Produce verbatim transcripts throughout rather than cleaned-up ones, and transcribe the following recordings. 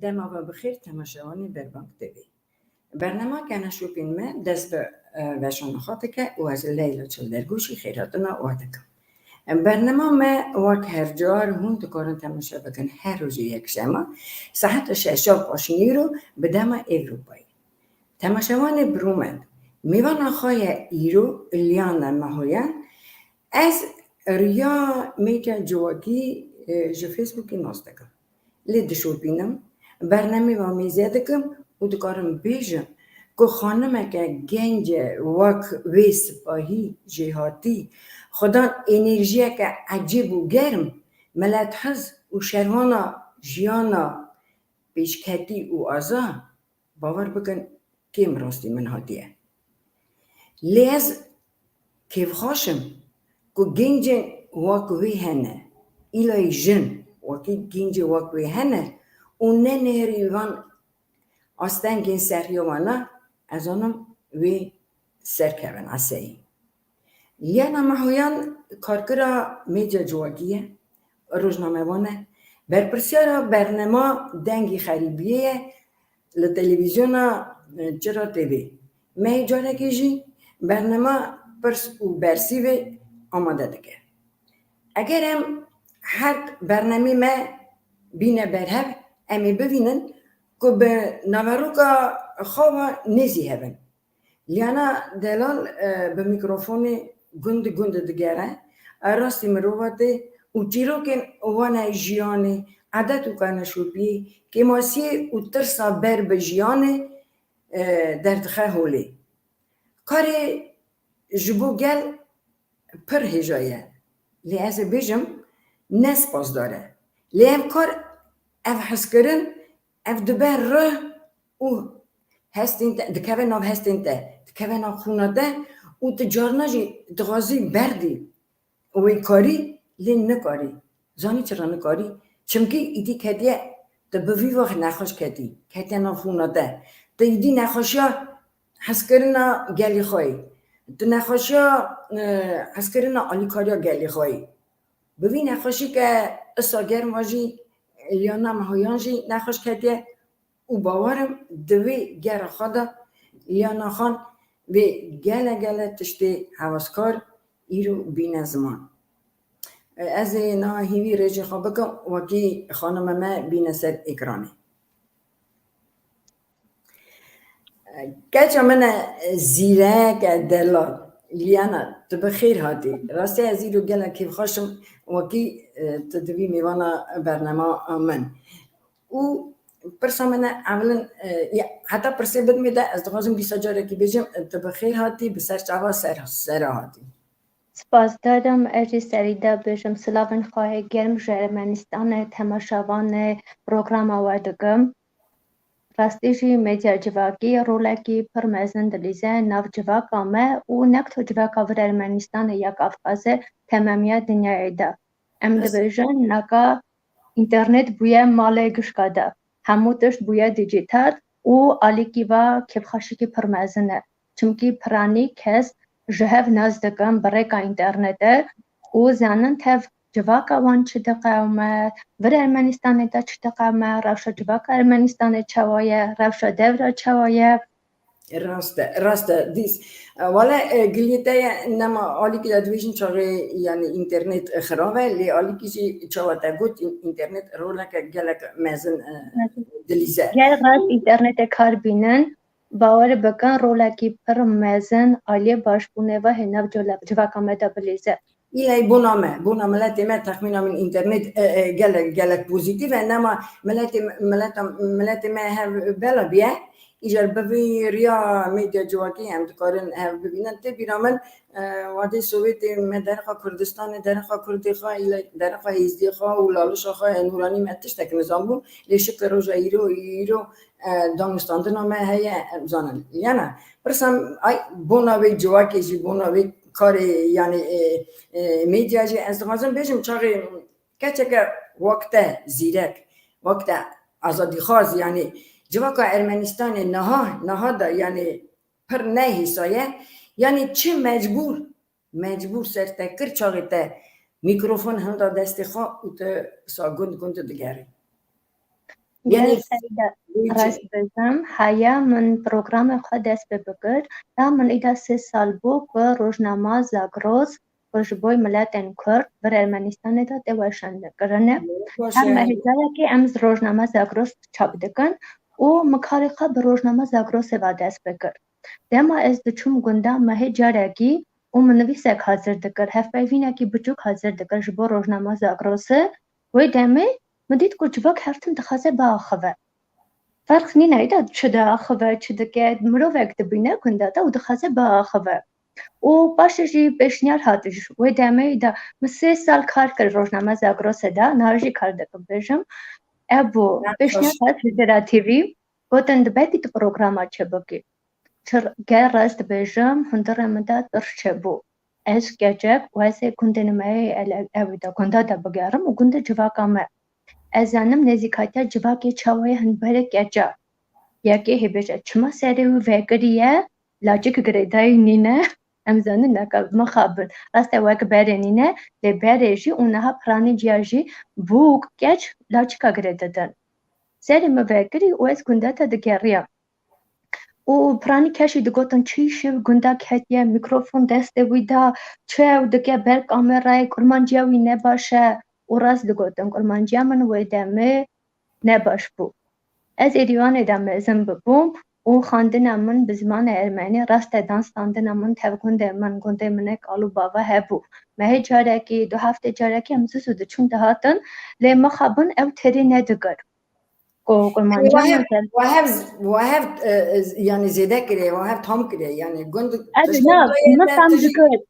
Dema we bi xêr temaşevanê Berbang T V. Bernema Kene Şopîn me dest bi, e, veşana xwe dike û ez Leyla Çildergû jî xêrhatina we dikim. Bernema me wek her car hûn dikarin temaşe bikin her rojê yekşema saeta şeşa paşnîro bi dema Ewropayê. Temaşevanê birûmet, mêvana xwe ye îro Liana Mehoyan, ez riya medya civakî, e, ji Facebookê nas dikim. Lê dişopînim, bernemê ve mêze dikim û dikarim bêjim ku xanimeke genc e wek wê sipahî jêhatî, xwedan enerjiyeke ecêb û germ, milethiz û şervana jiyana pêşketî û aza, bawer bikin, kêm rastî min hatiye. Lê ez kêfxweş im ku gencên wek wê hene, îlayî jin wekî gencê wek wê hene û nenihêrî van astengên seriya wana, ez zanim wê serkevin eseyî. Liana Mehoyan karkira medya civakî ye, rojnamevan e, berpirsiyara bernema Dengê Xerîbiyê ye li televîzyona, e, Çira T V. Me carekê jî bernema Pirs û Bersîvê amade dike. Eger em her bernemê me bîne berhev, em ê bibînin ku bi naveroka xwe ve nêzî hev in. Liana Delal, e, bi mîkrofonê gund gund digere. E, rastî mirova tê û çîrokên wana jiyanê, edet û keneşopiyê, kêmasiyê û tirsa ber bi jiyanê, e, derdixe holê. Karê ji bo gel pir hêja ye. Lê ez ê bêjim, ne spasdar e. Lê ev kar, ev hezkirin, ev dibe rih û hestên te, dikeve nav hestên te, dikeve nav xûna te û tu carna jî dixwazî berdî wê karî, lê nikarî. Zanî çira nikarî? Çimkî îdî ketiye, tu bi vî ve nexweş ketî, ketiye nav xûna te. Tu îdî nexweşiya hezkirina gelê xwe yî. Tu nexweşiya, e, hezkirina alîkariya gelê xwe yî. Bi vî nexweşî ke isa germ ve jî Liana Mehoyan jî nexweş ketiye û bawer im di vê gera xwe de Liana Xan vê gele gele tiştê heveskar îro bîne ziman. Ez ê niha hîvî rêjê xwe bikim, wekî xanime me bîne ser ekranê. Keça min e zîrek e delal. Liana, tu bi xêr hatî. Rastî ez îro gelek kêfxweş im, wekî, e, tu dibî mêvana bernema min. Û pirsa min e, ewilin, e, ya, heta pirsê bidimê de ez dixwazim dîsa carekî bêjim, e, tu bi xêr hatî, bi ser çava ser, sera hatî. Spas dikim, ez jî serî de bêjim silavên xwe yê germ ji Ermenistanê, temaşevanê programa we dikim. Rastî jî medya civakî rolekî pir mezin dilîze nav civaka me û ne ku civaka vir Ermenistanê ya Kafkazê, temamiya dinyayê de. Em dibêjin naka înternet bûye malê gişka de. Hemû tişt bûye dîjîtal û alîkî ve kêfxweşîkî pir mezin e. Çimkî piranî kes ji hev nas dikin bi rêka înternetê û zanin tev civaka wan çi diqewime, vir Ermenistanê de çi diqewime, rewşa civaka Ermenistanê çawa ye, rewşa devra çawa ye. Rast e, rast e. Dîs, e, wele, e, giliyê te ye, nema alîkî de dibêjin çaxê, yanî, înternet, e, xirab e, lê alîkî jî çawa te got, în-, înternet roleke gelek mezin, e, dilîze. Ger rast înternetê kar bînin, bawer bikin, rolekî pir mezin aliyê başbûnê ve hê nav cola-, civaka me de bilîze. Îlay bona me, bona miletê me, texmîna min înternet, e, e, gelek, gelek pozîtîf e, nema miletê, mileta, miletê me hev bela bîye. Îcar bi vî riya medya civakî em dikarin hev bibînin. Tê bîra min, e, wadê Sowêtê me derheqa Kurdistanê, derheqa Kurdê xwe, îlay derheqa Êzdiyê xwe û Lalişa xwe, e, nûranî me tiştek nizan bû. Lê şikir roja îro, îro, e, danûstandina me heye, em zanin. Yana, pirsa, ay, bona wê civakê jî, bona wê karê, yanî, e, e, medya jî, ez dixwazim bêjim, çaxê keçeke wek te zîrek, wek te azadîxwaz, yanî civaka Ermenistanê niha, niha de, yanî pir nehêsa ye, yanî çi mecbûr, mecbûr ser te kir çaxê te mîkrofon hilda destê xwe û tu sa gund gund digerî. Gelek serî de rast dibêjim, heya min programê xwe dest pê bikir, da min îda sê sal bû ku rojnama Zagros ku ji bo miletên Kurd vir Ermenistanê de tê weşandinkirinê. Her mehê carekê em rojnama Zagros çap dikin û min karê xwe bi rojnama Zagrosê ve dest pê kir. Dema ez diçûm gunda mehê carekî û min nivîsek hazir dikir, hevpeyvînekî biçûk hazir dikir ji bo rojnama Zagrosê, wê demê min dît ku civak her tim dixwaze biaxive. Ferq nîne îda çi diaxive, çi dike, mirovek dibîne gunda te û dixwaze biaxive. Û paşê jî pêşniyar hat ji wê demê de min sê sal kar kir rojname Zagrosê de, niha jî kar dikim bêjim. Ev bû pêşniyar hat ji Dera T V, gotin dibekî tu programa çi bikî. Çi ger rast dibêjim, hundirê min de tirş çêbû. Ez keçek û ez ê gundê nimeyê ele-, ew de gunda de bigerim û gundê civaka me. Ez zanim nêzîkatiya civakê çawa ye hin berê keça. Yekê hê bêje, çima serê wî vekirî ye, laçik girêdayî nîne, em zanin neka mixabin. Rast e wek berê nîne, lê berê jî û niha piranî ciya jî bûk keç laçika girê didin. Serê min vekirî û ez gunda te digeriyam. Û piranî keşî digotin, çi îşê wî gunda ketiye, mîkrofon destê wî da, çi ew dike ber kamerayê, kurmanciya wî ne baş e. Û rast digotin, kurmanciya min wê demê ne baş bû. Ez Êrîvanê de mezin bibûm û xwendina min bi zimanê ermenî, rast e dan standina min tev gundê min, gundê min ê kal û bava hebû. Mehê carekî, du heftê carekî em zû zû diçûn dihatin, lê mixabin ew têrî nedikir. Ku Yanî kurmanciya we hev, min ser we hev, we hev, e, e, yanî zêde kiriye, we hev tam kiriye. Yanî gund Ez tiştê na, wê ye min te fam tijî dikir.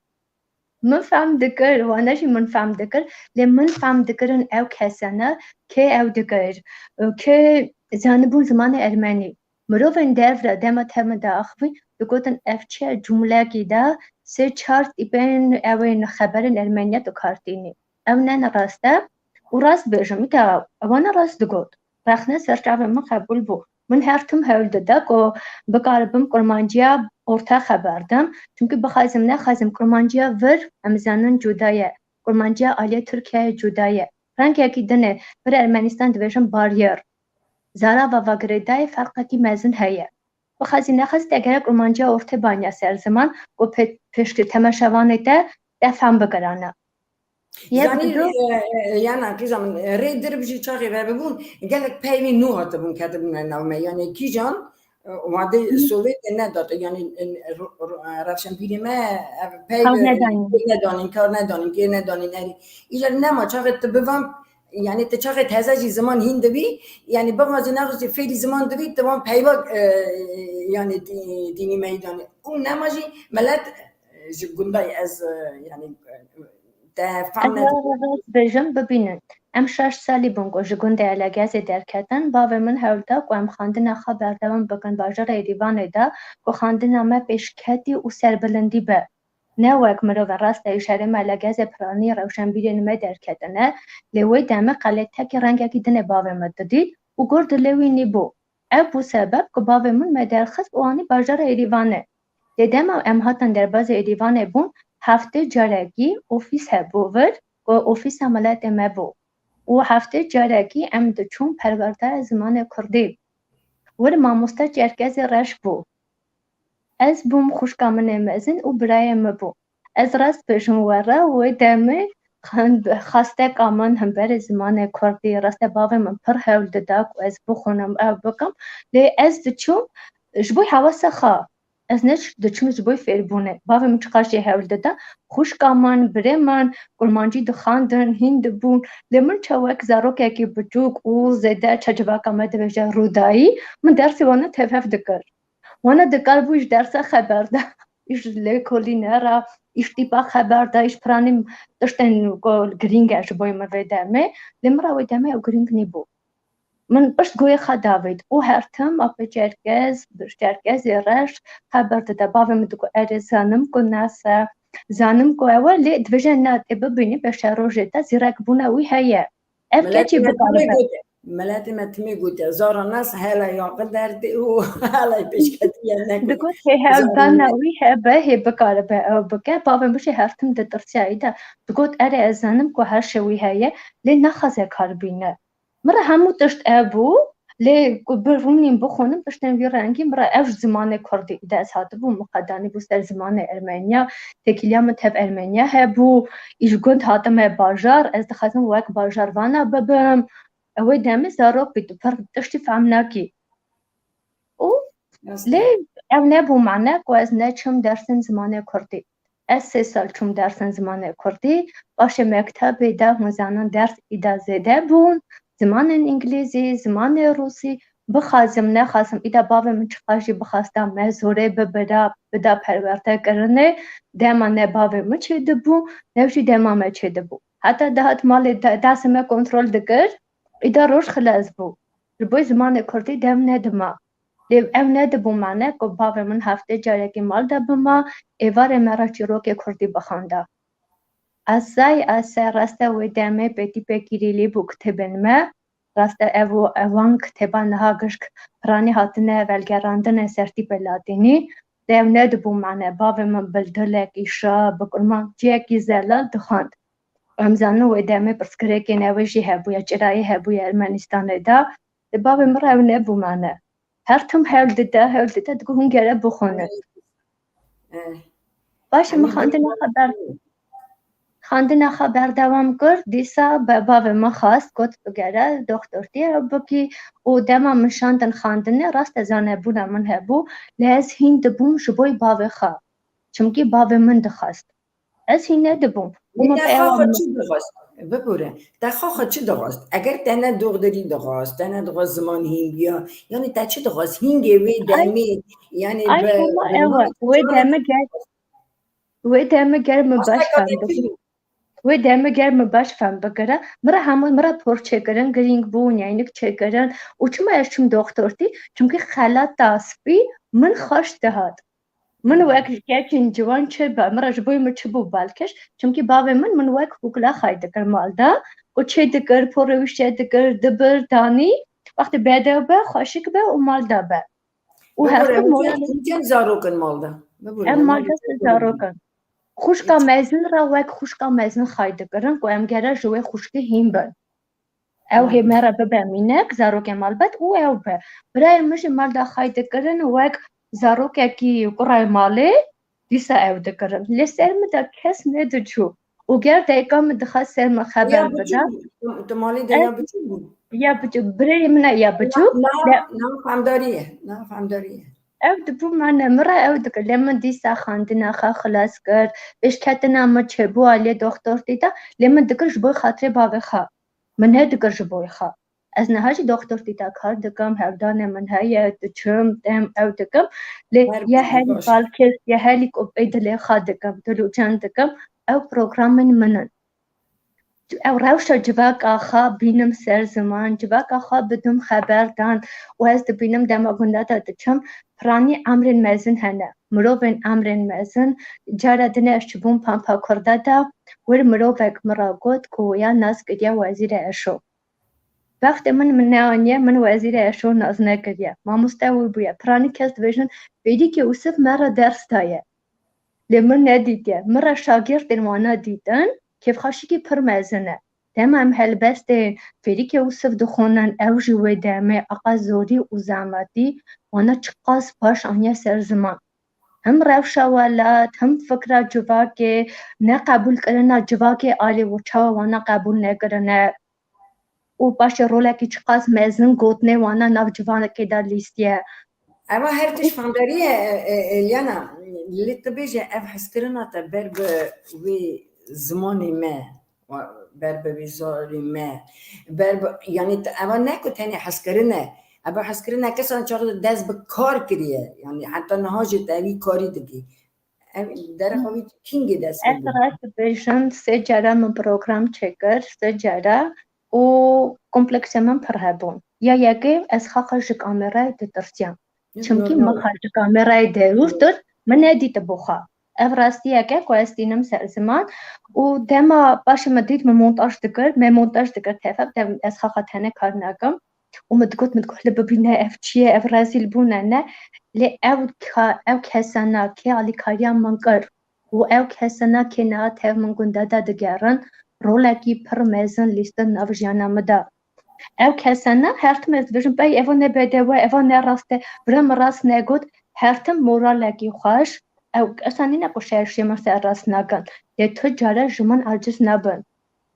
Min fam dikir, wana jî min fam dikir, lê min fam dikirin ew kesene kê ew dikir, kê zanibûn zimanê ermenî. Mirovên dev re dema te min diaxivî, digotin ev çi ye, cumlekî de sê çar tîpên ew ên xeberên ermeniya tu kar tînî. Ew ne ne rast e. Û rast bêjim, îta wana rast digot. Rexne ser çavê min qebûl bû. Min her tim hewl dida ku bikaribim kurmanciya orta xeber dim. Çimkî bixwazim nexwazim kurmanciya vir, em zanin cuda ye. Kurmanciya aliyê Tirkiyeyê cuda ye. Rengekî din e, vir Ermenistan dibêjin baryer. Zarava va girêdayê ferqekî mezin heye. Bixwazî nexwazî te gerek kurmanciya ortê banya ser ziman ku pê-, pêştî temaşevanê te, te fam bikirane. Yek Zanî, dido e, e, yana kîja min, e, rê dirib jî çaxê vebibûn, gelek peyvên nû hatibûn ketibûne nav me. Yanî kîjan, e, wadê Hı. Sovyetê nedate, yanî, e, ro-, ro-, e, rewşenbîrê me, ev peyv, Kar e, nedanîn. Kê nedanîn, kar nedanîn, kê nedanîn, erî. Îcar nema çaxê tu bivan, yanî tu çaxê teze jî ziman hîn dibî, yanî bixwazî nexwazî fêrî ziman dibî, tu van peyva, e, yanî dî-, dînî meydanê. Û nema jî milet, e, ji gundayê ez, e, yanî, e, Te fam Ez nedibû. Rast bêjim, bibînin. Em şeş salî bûn ku ji gundê Elegezê derketin. Bavê min hewl da ku em xwendina xwe berdewam bikin bajarê Êrîvanê de, ku xwendina me pêşketî û serbilindî be. Ne wek mirovên rast e, ji herêma Elegezê piranî rewşenbîrên me derketine, lê wê demê qelêtekî rengekî dinê bavê min didît û gur dilê wî nîbû. Ev bû sebeb ku bavê min me derxist û anî bajarê Êrîvanê. Lê dema em hatin derbazê Êrîvanê bûn, heftê carekî ofîs hebû vir, ku ofîsa miletê me bû. Û heftê carekî em diçûn perwerdeya zimanê kurdî. Wir mamoste Çerkezê reş bû. Ez bûm, xwişka min ê mezin û birayê min bû. Ez rast bêjim we re, wê demê xwend-, xwesteka min hemberî zimanê kurdî, rast e bavê min pir hewl dida ku ez bixwînim, ew bikim. Lê ez diçûm ji bo hewasa xwe. Ez ne diçûm ji bo fêrbûnê. Bavê min çiqas jê hewl dida. Xwişka min, birê min, kurmancî dixwendin, hîn dibûn. Lê min çawa wek zarokekî biçûk û zêde çi civaka me dibêje rûdayî, min dersê wana tev hev dikir. Wana dikaribû ji dersa xeber da, îş lêkolîne re, îş tîpa xeber da, îş piranî tiştên ku girîng e ji bo min vê demê. Lê min re wê demê ew girîng nîbû. Min pişt goyê xwe davêt û her tim apê Çerkez, Çerkezê reş xeber dide. Bavê min digot, erê zanim ku nas e, zanim ku ew e, lê dibêje na tê bibînî, beşerojê te zîrekbûna wî heye. Ev Miletê keçî me timê bikaribe. Gote, miletê me timê gote, zara nas hele yaqin derdê û hele pêşketiye neke. Digot, hê hevdana wî hebe, hê bikaribe ew bike. Bavê min jî her tim ditirsiya îda. Digot, erê, ez zanim ku her şey wî heye, lê naxwaze kar bîne. Min re hemû tişt ev bû, Lê ku bi rûnîn bixwînim, piştên vî rengî min re ev ji zimanê kurdî îde ez hatibûm, min qedanî bû ser zimanê ermeniya, têkiliya min tev ermeniya hebû, î ji gund hatime bajar, ez dixwazim wek bajarvana bibim. Ew ê demê zarok bî, tu pir tiştî fehm nakî. Û lê ew nebû mane ku ez neçim dersên zimanê kurdî. Ez sê sal çûm dersên zimanê kurdî, paşê mektebê de hûn zanin ders îda zêde bûn, zimanên îngilîzî, zimanê rûsî, bixwazim nexwazim, îda bavê min çiqas jî bixwasta me zorê bibira, bida perwerdekirinê, dema ne bavê min çêdibû, ne jî dema me çêdibû. Heta dihat malê de, destê me kontrol dikir, îda roj xilas bû. Ji bo zimanê kurdî dem nedima. Lê ew nedibû mane ku bavê min heftê carekî mal de bima, êvarê me re çîrokê kurdî bixwenda. Esay ese reste wê demê pêtî pêkîrî lê bû kitêbên me. Reste ev û ewan kitêban niha gişk piranî hatine velgerandine ser tîpê latînî. Lê ew nedibû mane bavê min bi dilekî şa, bi kurmanciyekî zelal dixwend. Em zanin wê demê pirsgirêkên ew ê jî hebûye, çirayê hebûye Ermenistanê de. Lê bavê min re ew nebû mane. Her tim hewl dide, hewl dide, digo hûn gere bixwînin. Eh, Baş e, min xwendina xwe ber-, xwendina xwe berdewam kir, dîsa be-, bavê min xwest, got, tu gere doktortiyê bikî û dema min şandin xwendinê, rast e zanebûna min hebû, lê ez hîn dibûm ji bo bavê xwe. Çimkî bavê min dixwest. Ez hîn nedibûm. Û Lê min te pê xwe ewa xwe min çi dixwest? Bibûre. Te xwe xwe çi dixwest? Eger te ne doxderî dixwest, te ne dixwest ziman hîn biya, yanî te çi dixwest? Hîngê wê Ay, demê, yanî ay, bi, hema bi ewa. Wê deme ger, wê deme ger min baş Aslında fem bikir. Wê deme ger min baş fem bikire. Min re hemû, min re por çêkirin, girîng bû, neynik çêkirin. Û çima ez çûm doktortî? Çimkî xelata spî min xweş dihat. Min wek ji keçên ciwan çi be, min re ji bo min çi bû balkêş, çimkî bavê min, min wek hûkla xay dikir mal de, û çê dikir, porê wî çê dikir, dibir, danî, wextê bedew be, xweşik be û mal de be. Û Bibûre, hevkir hûn morê çend, hûn çend zarok in mal de? Bibûre, em mal de sê zarok in. Xwişka mezin re wek xwişka mezin xay dikirin ku em gere ji wê xwişkê hîn bin. Ew hê me re bibe mînek, zarokê malbet û ew be. Birayê min jî mal de xay dikirin wek zarokekî kurayê malê, dîsa ew dikirin. Lê ser min de kes nediçû. Û ger dayika min dixwest ser min xeber bide. Tu, tu malê de ya biçûk bû? Ya biçûk, birayê min e ya biçûk. Na, na, na femdarî ye, na femdarî ye. Ew dibû mane, min re ew dikir. Lê min dîsa xwendina xwe xilas kir. Pêşketina min çêbû aliyê doktortî de. Lê min dikir ji bo xatirê bavê xwe. Min nedikir ji bo xwe. Ez niha jî doktortî de kar dikim, hevdanê min heye, diçim, dem ew dikim. Lê ya herî balkêş, ya herî ku pê dilê xwe dikim, dil û can dikim, ew programên min in. Ew rewşa civaka xwe bînim ser ziman, civaka xwe bidim xeberdan û ez dibînim dema gunda de diçim, piranî emrên mezin hene, mirovên emrên mezin, cara din ez çibûm Pampa Kurda de, wir mirovek min re got ku ya nas kiriye Wezîrê Eşo. Bextê min, min neaniye, min Wezîrê Eşo nas nekiriye. Mamoste wî bûye. Piranî kes dibêjin, Fêdîkê Ûsif me re ders daye. Lê min nedîtiye. Min re şagirtên wana dîtin, kêfxweşikî pir mezin e. Dema em helbestên Fêdîkê Ûsif dixwînin, ew jî wê demê eqa zorî û zehmetî wana çiqas baş aniye ser ziman. Him rewşa welat, him fikra civakê, neqebûlkirina civakê alî û çawa wana qebûl nekirine. Û paşê rolekî çiqas mezin gotinê wana nav civakê de lîstiye. Eva her tişt fandarî ye, e, e, Eliana, lê tu bêje ev hezkirina te ber bi wê zimanê me, ber bi wê zarê me, ber bi, yanî te, eva ne ku tenê hezkirin e, eva hezkirin e kesan çax dest bi kar kiriye, yanî heta niha jî te evî karî dikî. Ev derexa wî kîngê dest Ez pê bû? Rast bêjim, sê cara min program çêkir, sê cara û kompleksê min pir hebûn. Ya yekê ez xaxa ji kamerayê ditirsiyam. Çimkî min xwe ji kamerayê derûr dir, min nedîtibû xwe. Ev rastiyek e ku ez tînim ser ziman û dema paşê min dît min montaj dikir, me montaj dikir tevaf, dem ez xaxa tene kar nakim. Û min digot, min digot, "Li bibîne ev çi ye, ev rezîlbûn e, ne?" Lê ew ka-, ew kesana kê alîkariya min kir û ew kesana kê niha tev min gunda de digerin, rolekî pir mezin lîstin nav jiyana min de. Ew kesana her tim ez dibêjim, bey, eva ne bedew e, eva ne rast e, bira min rast negot, her tim moralekî xweş, ew kesa nîne ku şerşê min ser rast nakin. Lê tu care ji min aciz nabin.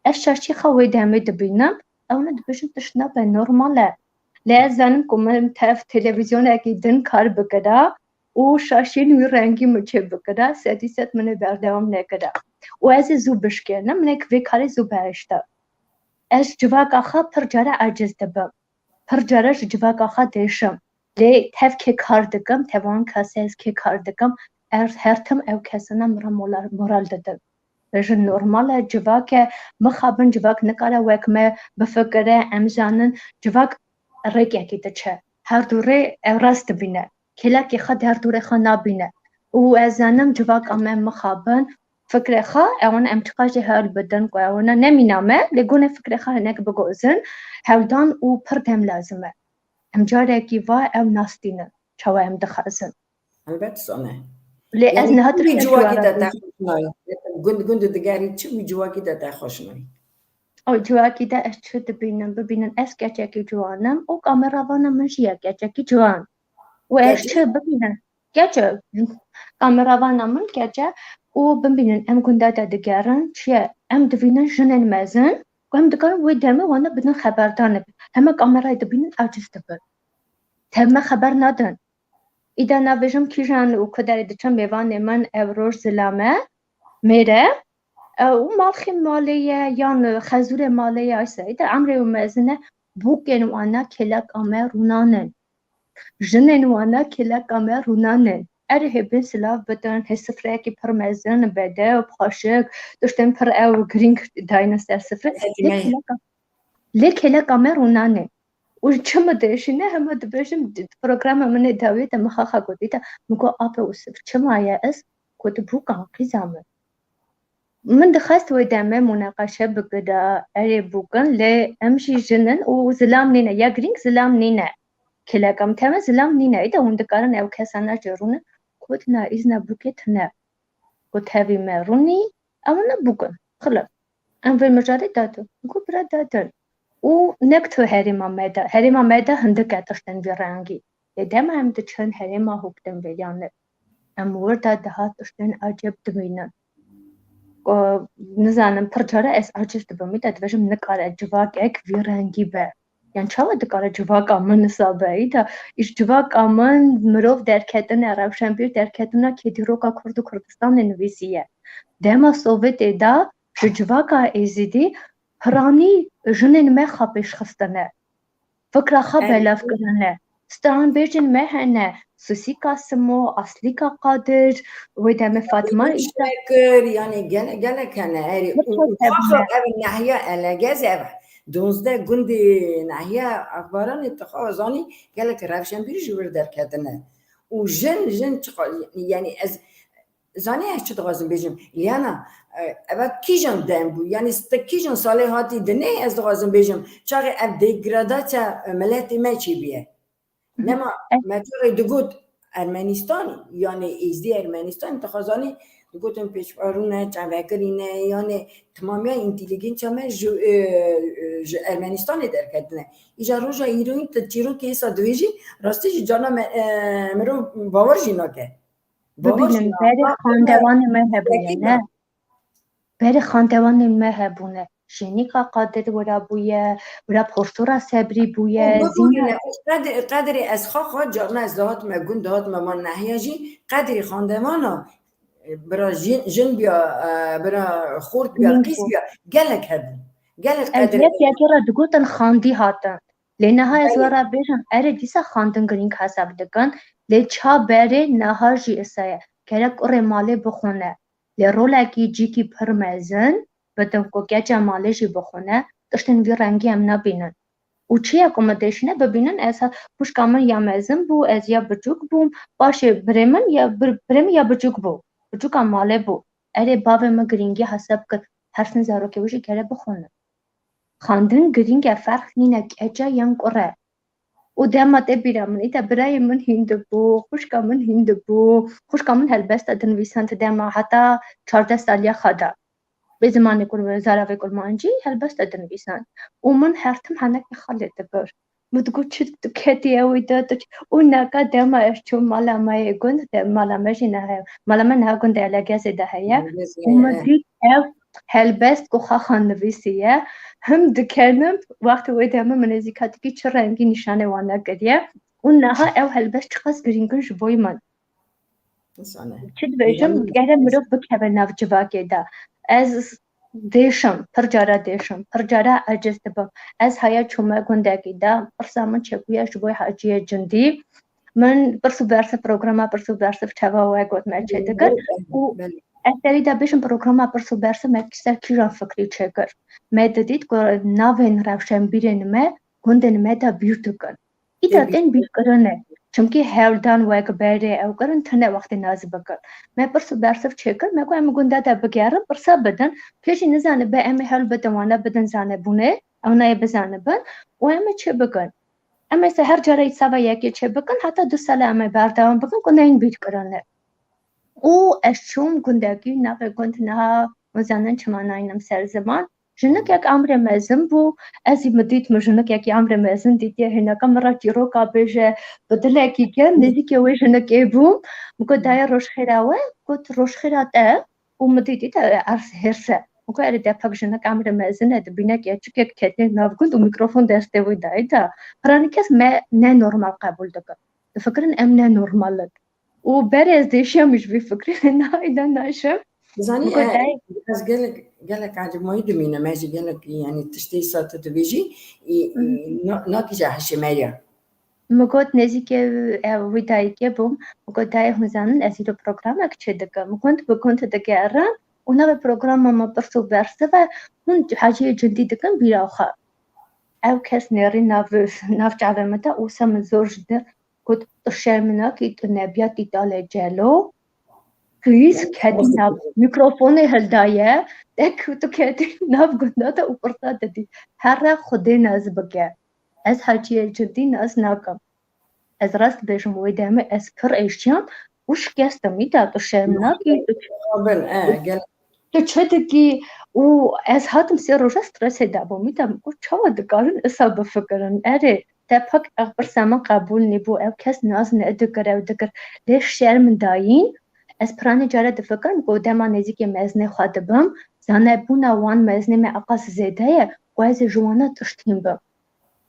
Ez şaşî xwe wê demê dibînim, ew ne dibêjin tişt nabe, normal e. Lê ez zanim ku min tev televîzyonekî din kar bikira û şaşiyên wî rengî min çê bikira, sedî sed min ê berdewam nekira. Û ez ê zû bişkênim, min ê vê karê zû behişta. Ez civaka xwe pir care aciz dibim. Pir care ji civaka xwe dêşim. Lê tev kê kar dikim, tev wan kesê ez kê kar dikim, er, her tim ew kesana min re moral, moral didin. Bêjin normal e, civak e, mixabin civak nikare wek me bifikire, em zanin, civak rêkekî diçe. Her du rê ew rast dibîne. Kêlekê xwe di her du rê xwe nabîne. Û ez zanim civaka me mixabin, fikrê xwe, ewan em çiqas jî hewl bidin ku ewana nemîna me, lê gonê fikrê xwe hinek bigozin, hewldan û pir dem lazim e. Em carekî va ew nastînin, çawa em dixwazin. Helbet sone. Lê ez Yani niha gundî tiştek civakî jû de ara te xweş nayî. Gund, gundî digerî çi wî civakî de te xweş nayî. O civakî de ez çi dibînim, bibînin ez keçekî ciwan im û kameravana min jî ye keçekî ciwan. Û ez Keçî? Çi bibînin? Keç e, kameravana min keç e û bibînin em gunda de digerin, çi ye? Em dibînin jinên mezin ku em dikarin wê demê wana bidin xeberdanê. Heme kamerayê dibînin aciz dibin. Tev me xeber nadin. Îda nabêjim kîjan û ku derê diçin mêvanê min ev roj zilam e, mêr e. Ew malxê malê ye yan xezûrê malê ye, ayse îda emrê û mezin e, bûkên wana kêleka me rûnanin. Jinên wana kêleka me rûnanin. Erê hê bên silav bidin, hê sifreyekî pir mezin, bedew, xweşik, tiştên pir ew girîng dayne ser sifre. Lê kêleka, lê kêleka me rûnanê. Û çi min dêşîne, hema dibêjim, di programa min ê dawiyê de min xaxa gotî de, min got, ape Ûsif, çima ye ez? Got, bûkan, qîza min. Min dixwest wê demê mûneqeşe bikira, erê bûkin, lê em jî jin in û zilam nîne, ya girîng zilam nîne. Kêleka min teme zilam nîne, îda hûn dikarin ew kesana jî rûnin, got, na, îzna bûkê tune. Got, tevî me rûnî, ew ne bûkin, xilas. Em vê mijarê dadin. Got, bira dadin. Û nek tu herêma me de, herêma me de hindik e tiştên vî rengî. Lê dema em diçin herêma hûk din vê yanê. Em wir de dihat tiştên ecêb dibînin. Ku nizanim, pir care ez aciz dibim, îda dibêjim nikare civakek vî rengî be. Yan çawa dikare civaka min nisa be? Îda îş civaka min mirov derketine, rewşenbîr derketine kê dîroka Kurd û Kurdistanê nivîsiye. Dema Sovyetê de ji civaka Êzidî piranî jinên me xwe pêşxistine. Fikra xwe belav kirine. Stranbêjên me hene, Susîka Simo, Aslîka Qadir, wê demê Fatima Îsa. Şekir, yani gele-, gelek hene, erê, û, û xaxa ev nehiya Elegez ev, duzdeh gundê nehiya Akbaranê, tu xwe zanî, gelek rewşenbîrî ji wir derketine. Û jin, jin çiqa-, yani ez, Zanî ez çi dixwazim bêjim? Liyana, e, eva kîjan dem bû? Yanî te kîjan salê hatî dinê? Ez dixwazim bêjim, çaxê ev degradasya, e, miletê me çêbûye. Nema me çaxê digot Ermenistan, yanî êzdî Ermenistan, dixwazanî digotin pêşvarû ne, çavekirî ne, yanî timamiya întîlîgênsa me ji, e, e, ji Ermenistanê derketine. Îja roja îroyîn tu çîrokê êsa dibêjî, rastî jî carna me, e, mirov bawer jî nake. Bibînin, berê xandewanê me hebûye, ne? Berê xandewanê me hebûne. Jênîka Qadir wira bûye, wira Portora Sebrî bûye, Zîna. Qed-, qedrê ez xwe xwe carna ez dihatime gund, dihatime van nehiya jî, qedrê xandevana, e, bira jin, jin biya, e, bira xort biya, qîz biya, gelek hebû. Gelek qedrê. Ez yek yekê re digotin xandî hatin. Lê niha ez we re bêjim, erê dîsa xandin girîng hesab dikin, lê ça berê niha jî isa ye. Gerek kurê malê bixwine. Lê rolekî cîkî pir mezin bidin ku keça malê jî bixwine, tiştên vî rengî em nabînin. Û çi ye ku me dêşine bibînin, ez ha-, xwişka min ya mezin bû, ez ya biçûk bûm, paşê birê min ya bir-, birê min ya biçûk bû. Biçûka malê bû. Erê bavê min girîngî hesab kir, her tim zarokê wî jî gere bixwine. Xandin girîng e, ferq nîne keça yan kur e. Û dema te bîra min, îta birayê min hîn dibû, xwişka min hîn dibû, xwişka min helbesta dinivîsand dema heta çardeh saliya xwe de. bi zimanê kur-, zaravê kurmancî helbesta dinivîsan. Û min her tim henekê xalê dikir. Min digot, "Çi tu ketî ew ê de tu çi?" Û neka dema ez çûm mala me yê gund, de, mala me jî ne heye. Mala me niha gundê Elegezê de heye. Elegezê, Û min e. dît ev helbest ku xaxan nivîsiye, him dikenim, wextê wê demê min nêzîkatikî çi rengî nîşanê wan nekiriye. Û niha ew helbest çiqas girîng in ji bo min. Sane. Çi dibêjim, Yanî gere mirov bikeve nav civakê de. Ez dêşim, pir cara dêşim, pir cara eciz dibim. Ez haya çûme gundekî de, pirsa min çêbûye ji bo Haciyê Cindî. Min pirs û bersiv, programa pirs û bersiv çawa we got me çêdikir. Belê, Û belê. ez serî de bêjim, programa pirs û bersiv me ser kîjan fikrî çêkir. Me didît ku navên rewşenbîrên me gundên me de bîr dikin. Îta Tê bîr. tên bîrkirinê. Çimkî hewldan wek berê ew kirin tune wextê nas bikin. Me pirs û bersiv çêkir, me got em gunda de bigerin, pirsa bidin. Pê jî nizanibe em ê hewl bidin, wana bidin zanebûnê, ew nayê bizanibin û em ê çê bikin. Em ê se her cara îsava yekê çê bikin, heta du sala em ê berdewam bikin ku neyên bîrkirinê. Û ez çûm gundekî, navê gund niha nizanin çima nayînim ser ziman. Jinikek amrê mezin bû, ez ê min dît min jinikekî amrê mezin dîtiye, hêneka min re çîroka bêje, bi dilekî germ nêzîkê wê jinikê bûm. Min got, "Dayê rojxêra we?" Got, "Rojxêra te." Û min dîtî te ers hêrs e. Min got, "Erê, depek jinik amrê mezin e, di bînek keçikek ketiye nav gund û mîkrofon destê wî dayî da." Piranî kes me ne normal qebûl dikin. Difikirin em ne normal in. Û berê ez dêşiyam ji vî fikrê, nayê de naşim. Dizanî, Min got, e, dayê. ez gelek, gelek ecêbmayî dimînim, ez jî gelek, yanî tiştê îsa tu dibêjî, î, î, Mhm. na-, nakîje hişê me ya. Min got, nêzîkê, e, wî dayikê bûm. Min got, dayê, hûn zanin, ez îro programek çê dikim. Gund bi gund digerin û navê programa min pirs û bersiv e, hûn Haciyê Cindî dikin bîra xwe. Ew kes nêrî nav, nav çavê min de û se min zor ji dir got, "Tu şerm nakî, tu nebiyatî talê celo." Kuyîz ketî nav, mîkrofonê hildaye, tek tu ketî nav gunda de û pirsa didî. Here Xwedê nas bike. Ez Haciyê Cindî nas nakim. Ez rast bêjim, wê demê ez pir êşiyam û şikestim. Îta tu şerm nakî, tu Bin, e, gel. Tu çi dikî? Û ez hatim sê roja stresê de bûm. Îta min got, çawa dikarin isa bifikirin? Erê, te pak ev pirsa min qebûl nîbû. Ev kes nas nedikir, ew dikir. Lê şerm dayîn, ez piranî care difikirim ku dema nêzîkê mezinê xwe dibim, zanebûna wan mezinê me eqas zêde ye, ku ez ê ji wana tişt hîn bim.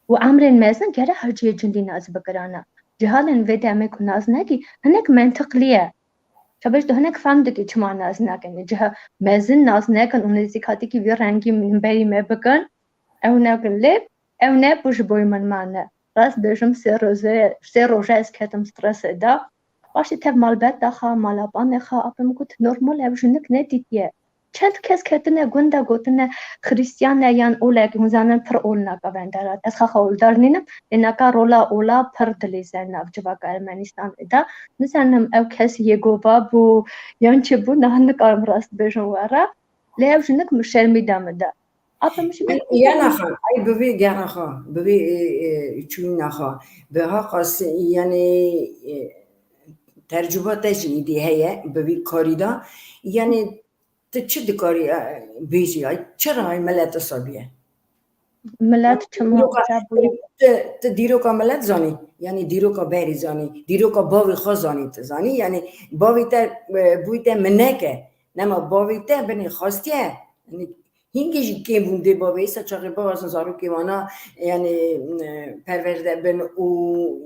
Û emrên mezin gere Haciyê Cindî nas bikirana. Cihalên vê demê ku nas nekî, hinek mentiqlî ye. Çabêj tu hinek fehm dikî çima nas nekin. Ciha mezin nas nekin û nêzîkatikî vî rengî min berî me bikin. Ew nekin lê ew ne bû ji boy min mane. Rast bêjim sê roje, sê roje ez ketim stresê de. Paşê tev malbet daxa, malapanê xa, apê min got, normal ev jinik nedîtiye. Çend kes ketine gunda gotine Xrîstiyan e yan olek, hûn zanin pir ol naka venderat. Ez xaxa oldar nînim, lê naka rola ola pir dilîze nav civaka Ermenistanê de. Nizanim ew kes Yegova bû yan çi bû, niha nikarim rast bêjim we re. Lê ew jinik min şermî da min de. Apa min jî Yanî, pêk yana xwe, ay bi vê gera xwe, bi vê, e, e, çûyîna xwe, bi haqas, yanî, e, tercuba te jî îdî heye, bi vî karî de, yanî, tu çi dikarî, e, bêjî, ay, çira ay milet wisa bûye? Milet çima Dîroka, wisa bûye? tu, tu dîroka milet zanî, yanî dîroka berî zanî, dîroka bavê xwe zanî, tu zanî, yanî bavê te, e, bûyî te mineke, nema bavê te binê xastiye, yanî hingê jî kêm bûn dê bavê, îsa çaxê bixwazin zarokê wana, yanî, e, perwerde bin û,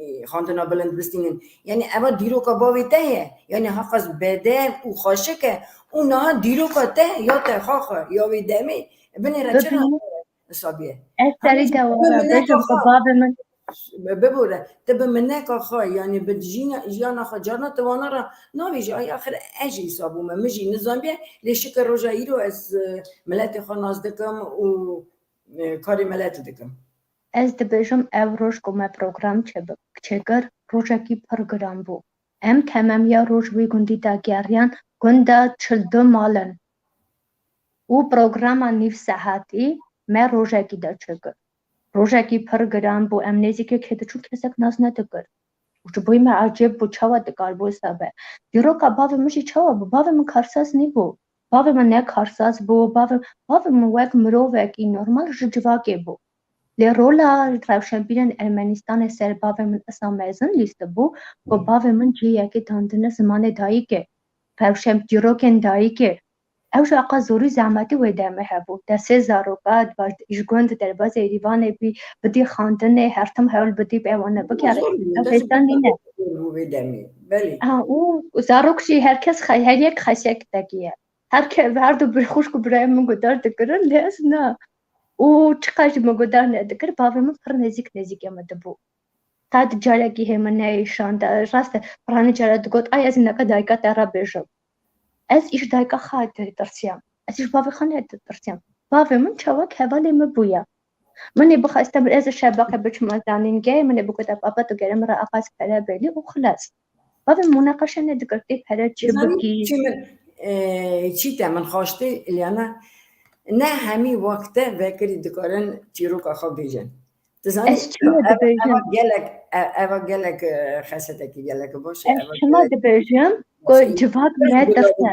e, xwendina bilind bistînin. Yanî eva dîroka bavê te ye, yanî haqas bedev û xweşik e û niha dîroka te ya te xaxa, ya wê demê, binê re çira Bibîne. Wisa bûye. Ez Hemî serî de tu bi were mineka bêjim ku xwe, bavê min. bi-, bibore, tu bi mineka xwe, yanî bi jîna-, jiyana xwe carna tu wana re navêjî, ay axir ez jî wisa bûme, min jî nizanbiye, lê şikir roja îro ez, e, miletê xwe nas dikim û, e, karê miletê dikim. Ez dibêjim ev roj ku me program çêbi-, çêkir, rojekî pir giran bû. Em temamiya roj wî gundî dageriyan, gunda çil du mal in. Û programa nîv sehatî me rojekî de çêkir. Rojekî pir giran bû, em nêzîkê kê diçûn kesek nas nedikir. Û ji bo me ecêb bû, çawa dikaribû wisa be. Dîroka bavê min jî çawa bû? Bavê min karsaz nîbû. Bavê min ne karsaz bû, bavê, bavê min wek mirovekî normal ji civakê bû. Lê rola rewşenbîrên Ermenistanê ser bavê min esa mezin lîstibû ku bavê min cihê yekê dandine zimanê dayikê, rewşen çîrokên dayikê. Ew jî aqa zorî zehmetî wê demê hebû. Te sê zaroka, di baş-, ji gund derbazê Êrîvanê bî, bidî xandinê, her tim hewl bidî bi ewana bikerê. Zor bû, Ew te jî hêsan nîne. Zor bû vê demê. Belê. Ha, û zarok jî her kes xe-, her yek xesiyek tekî ye. Her ke-, her du bir xwişk û birayê min guhdar dikirin, lê ez na. Û çiqas jî min guhdar nedikir, bavê min pir nêzîk nêzîkê min dibû. Qet carekî hê min neyêşand. Rast e, piranî cara digot, "Ay, ez neke dayika te re bêjim." Ez îş dayika xwe ditirsiyam. Ez îş bavê xwe neditirsiyam. Bavê min çawek hevalê min bûye. Min ê bixwestem ez şebaqê biçim zanîngehê, min ê bigota, "Baba, tu gere min re axaz pere bêlî" û xilas. Bavê min munaqeşe nedikir, tê pere çi Zanî bikî? çi min, e, çî te min xwaştê, Îlyana, ne hemî wexte vekirî dikarin çîroka xwe bêjin. Tu zanî, Ez çi ne eva, dibêjim? eva gelek, e-, eva gelek, e, xesetekî gelek baş e, Ez eva çima gelek dibêjim ku Baş e. civak Baş e. netirse.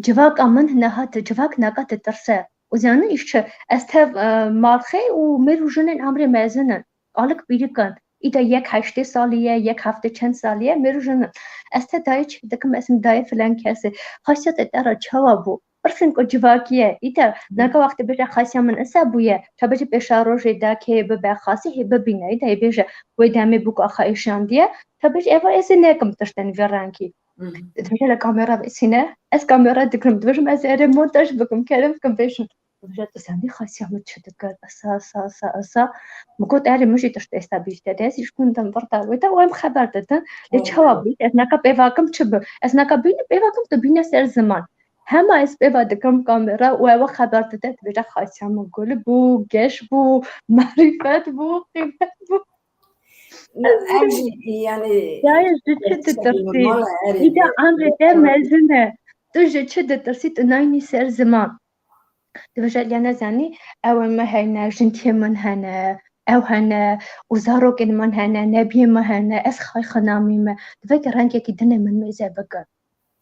Civaka min nehat, civak naka ditirse. Û zanî îş çi? Ez tev, e, malxê û mêr û jinên emrê mezin in. Alik pîrik in. Îda yek heştê salî ye, yek heftê çend salî ye, mêr û jin in. Ez te dayê çi dikim, ez dayê filan kesê. Xasiyetê te re çawa bû? Pirsên ku civakî ye. Îda naka wextê bêje xasiya min isa bûye. Te bêje pêşa rojê da kê bibe xasî hê bibîne. Îda ê bêje wê demê bûka xwe êşandiye. Te bêje eva ez ê nekim tiştên vê rengî. Hı hı. Dibêje lê kamera vêsîne. Ez kamera digirim. Dibêjim ez ê erê montaj bikim, kerem bikim, bêjim. Dibêje tu zanî xasiya min çi dikir? Esa, esa, esa, esa. Min got erê min jî tişt êsta bîr te de. Ez jî ji gund im, vir da wê de û em xeber didin. Lê Hı. çawa bû? Ez neka pêvakim çi bi? Ez neka bînim pêvakim tu bîne ser ziman. Hema ez pêva dikim kamera û ewa xeber dide, dibêje xasiya min gul bû, geş bû, marîfet bû, qîmet bû. Ev jî, yanî, Dayê, ji çi ditirsî? Îda emrê te mezin e. Tu ji çi ditirsî, tu naynî ser ziman. Dibêje, Lîya nezanî, ew ê me hene, jinkê min hene, ew hene, û zarokên min hene, nebiyê min hene, ez xay xinamî me. Divê ke rengekî dinê min mêze bikin.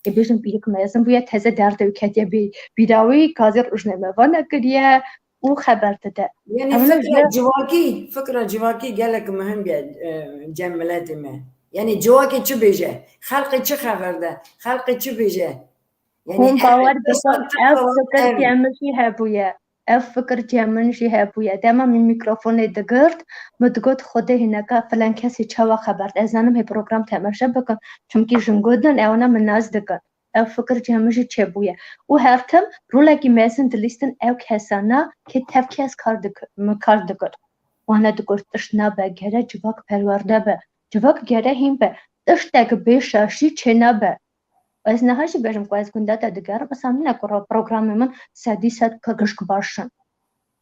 Ê bêjin pîrik mezin bûye, teze derdê wî ketiye bî-, bîra wî, kazê rojname vana kiriye û xeber dide. Yanî Ew ne fikra ji civakî, fikra civakî gelek muhim bûye, e, cem miletê me. Yanî civakê çi bêje? Xelqê çi xeber de? Xelqê çi bêje? Yanî Hûn ev bawer esas dikin, ev ew fikir ev. cem min jî hebûye. Ev fikir cem min jî hebûye. Dema min mîkrofonê digirt, min digot, Xwedê hineka filan kesî çawa xeber? Ez zanim hê program temaşe bikim, çimkî jin got din, ewana min nas dikin. Ev fikir cem min jî çêbûye. Û her tim rolekî mezin dilîstin ew kesana kê tev kes kar dik-, min kar dikir. Wana digot, tişt nabe, gere civak perwerde be. Civak gere hîn be. Tiştek bê şaşî çênabe. Ez niha jî bêjim ku ez gunda te digerim, esa nîne ku ro-, programê min sedî sed gişk baş in.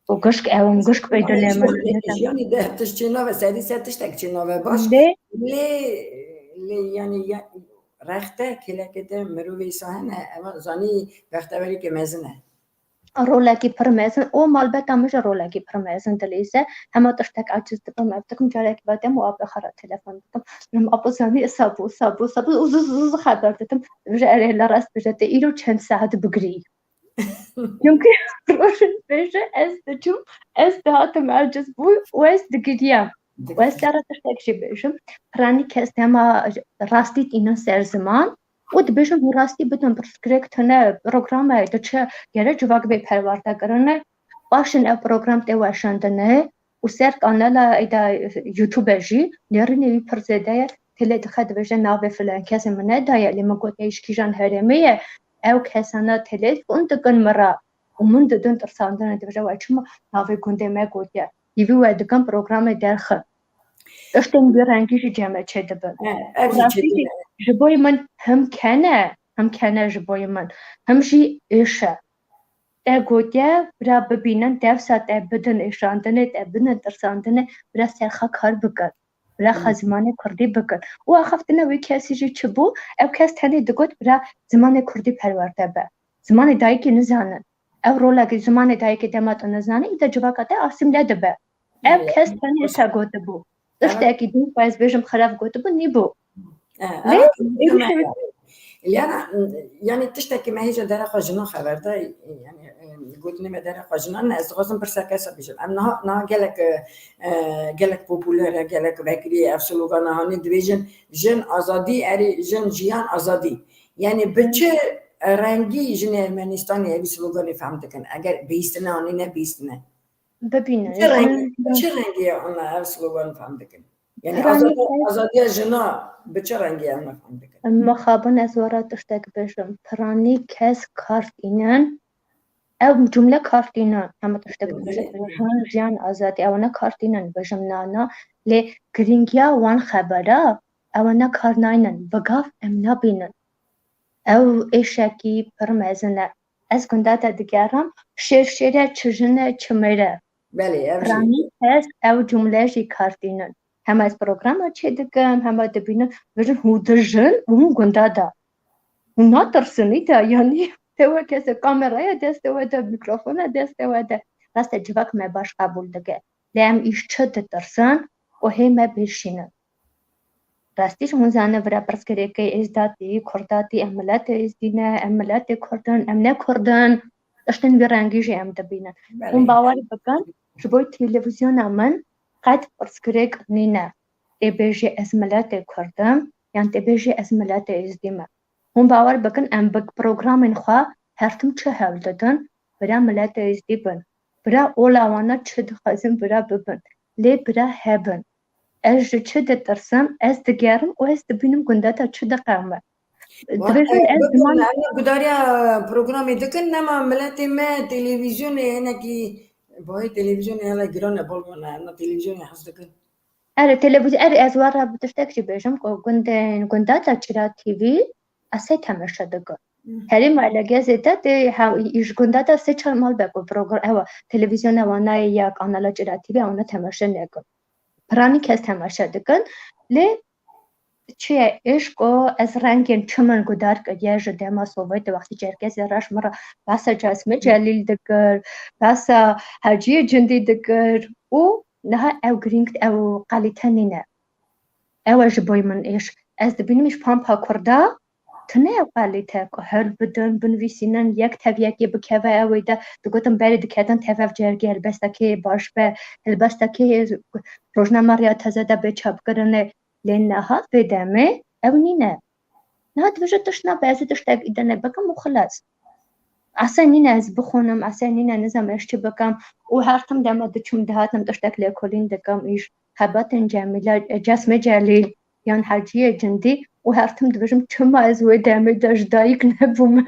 Û gişk ew in, gişk pê dilê min in. Yanî de tişt çênabe, sedî sed tiştek çênabe baş. Lê Lê, lê yanî ya, rexte kêleke te mirovê îsa hene, eva zanî bextewerîkê mezin e. Rolekî pir mezin, û malbeta min jî rolekî pir mezin dilîze. Hema tiştek aciz dibim, ev dikim, carekî vedem û apê xwe re telefon dikim. Dikim, apo zanî, isa bû, isa bû, isa bû, û zû, zû, zû xeber didim. Dibêje, erê, la rast bêje, te îro çend saet bigirî? Çimkî rojin pêşe ez diçûm, ez dihatim aciz bû û ez digiriyam. Û ez te re tiştek jî bêjim, piranî kes dema rastî tînin ser ziman û dibêjin hûn rastî bidin pirsgirêk tune programe, tu çi gere civak bê perwerde kirine. Paşin ev program tê weşandine û ser kanala êda YouTube jî nêrînê wî pir zêde ye. Têlê dixe dibêje navê filan kesê min nedaye, lê min gotiye ji kîjan herêmê ye. Ew kesana telefon dikin min re û min didin tirsandinê, dibêje we çima navê gundê me gotiye. Hîvî we dikim programê derxin. Tiştên vî rengî jî cem me çêdibin. He, ev jî Rastî jî çêdibin. Ji bo min him kene, him kene ji bo min, him jî êş e. Te gotiye, bira bibînin, dersa te bidin êşandinê, te bidin tirsandinê, bira ser xwe kar bikin. Bira xwe Hmm. zimanê kurdî bikin. Û axaftina wî kesî jî çi bû? Ew kes tenê digot, bira zimanê kurdî perwerde be. Zimanê dayikê nizanin. Ew rolekî zimanê dayikê dema tu nizanî, îde civaka te asîmle dibe. Ev Belê. kes tenê se gotibû. Ev Tiştekî din ku ez bêjim xirab gotibû, nîbû. E, Lê ev êdî muhim e. Liyana, yanî tiştekî me hêja dera xwe jinan xeber da, yanî, e, gotinê me dera xwe jinan, ez dixwazim pirsa kesa bêjim. Em niha, niha gelek, e, e, gelek popûler e, gelek vekirî ev slogana hanî dibêjin, jin azadî, erê jin jiyan azadî. Yanî bi çi rengî jinê Ermenistanê evî sloganê fehm dikin? Eger bihîstine anî nebihîstine. Bibîne, Bi çi rengî, jin bi çi rengî em ev slogan fehm dikin? Yanî Piranî azadiya, ez azadiya jina bi çi rengî em fehm dikin? Mixabin ez wara tiştek bêjim. Piranî kes kar tînin. Ew cumle kar tînin. Hema tiştek Belê. bêjim. Jin, jiyan, azadî. Ew ne kar tînin. Bêjim na, na. Lê girîngiya wan xebera, ew ne kar naynin. Bi gav em nabînin. Ew êşekî pir mezin e. Ez gunda te digerim, şêr şêr e, çi jin e, çi mêr e. Belê, ev jî. Piranî kes ew cumle jî kar tînin. Hema ez programa çê dikim, hema dibînim, bêjin hûn dijin û hûn gunda de. Hûn natirsin îta, yanî te weke se kameraya destê we de, mikrofona destê we de. Rast e, civak me baş qebûl dike. Lê em îş çi ditirsin ku hê me bêşînin. Rastî jî hûn zanin vira pirsgirêkê êzdatî, kurdatî, em miletê êzdî ne, em miletê kurd in, em ne kurd in. Tiştên vî rengî jî em dibînin. Belê. Hûn bawer bikin, ji bo televîzyona min qet pirsgirêk nîne. Tê bêjê ez miletê kurd im, yan tê bêjê ez miletê êzdî me. Hûn bawer bikin, em bi programên xwe her tim çi hewl didin, bira miletê êzdî bin. Bira ola wana çi dixwazin bira bibin. Lê bira hebin. Ez ji çi ditirsim? Ez digerim û ez dibînim gunda te çi diqewime. Wan, Dibêjin e, ez bikin, ziman em gudariya programê dikin, nema miletê me televîzyonê hinekî, bayê televîzyonê hele giran e, bol wan e, em televîzyonê hez dikin. Erê, televîzyon, erê, ez wara bi tiştek jî bêjim ku gundên, gunda te Çira T V, ez sê temaşe dikim. Hmm. Herêma Elgezê de tê, ha, ji gunda te sê çar mal be ku program, ewa, televîzyona wana ya kanala Çira T V, wana temaşe nekim. Piranî kes temaşe dikin. Lê çi ye, êşko ez rengên çi min gudar kiriye ji dema Sovyetê, wextî Çerkezê reş min re behsa Casmê Celîl dikir, behsa Heciyê Cindî dikir û niha ew girîng, ew kalîte nîne. Ew e ji bo min êş. Ez dibînim ji pampa kurda tune ew kalîte ku hewl bidin, binivîsînin, yek tev yekê bikeve ew ê de. Digotin berê diketin tev ev cergê helbestekê baş be, helbestekê rojnameya teze de bê çapkirinê. Lê niha vê demê ew nîne. Niha dibêje tişt nabe, ez ê tiştek îde nebikim û xilas. Ese nîne ez bixwînim, ese nîne nizam ez çi bikim û her tim dema diçim dihatim tiştek lêkolîn dikim, îş xebatên Cemîle, Casmê Celîl yan Heciyê Cindî û her tim dibêjim çima ez wê demê de ji dayik nebûme.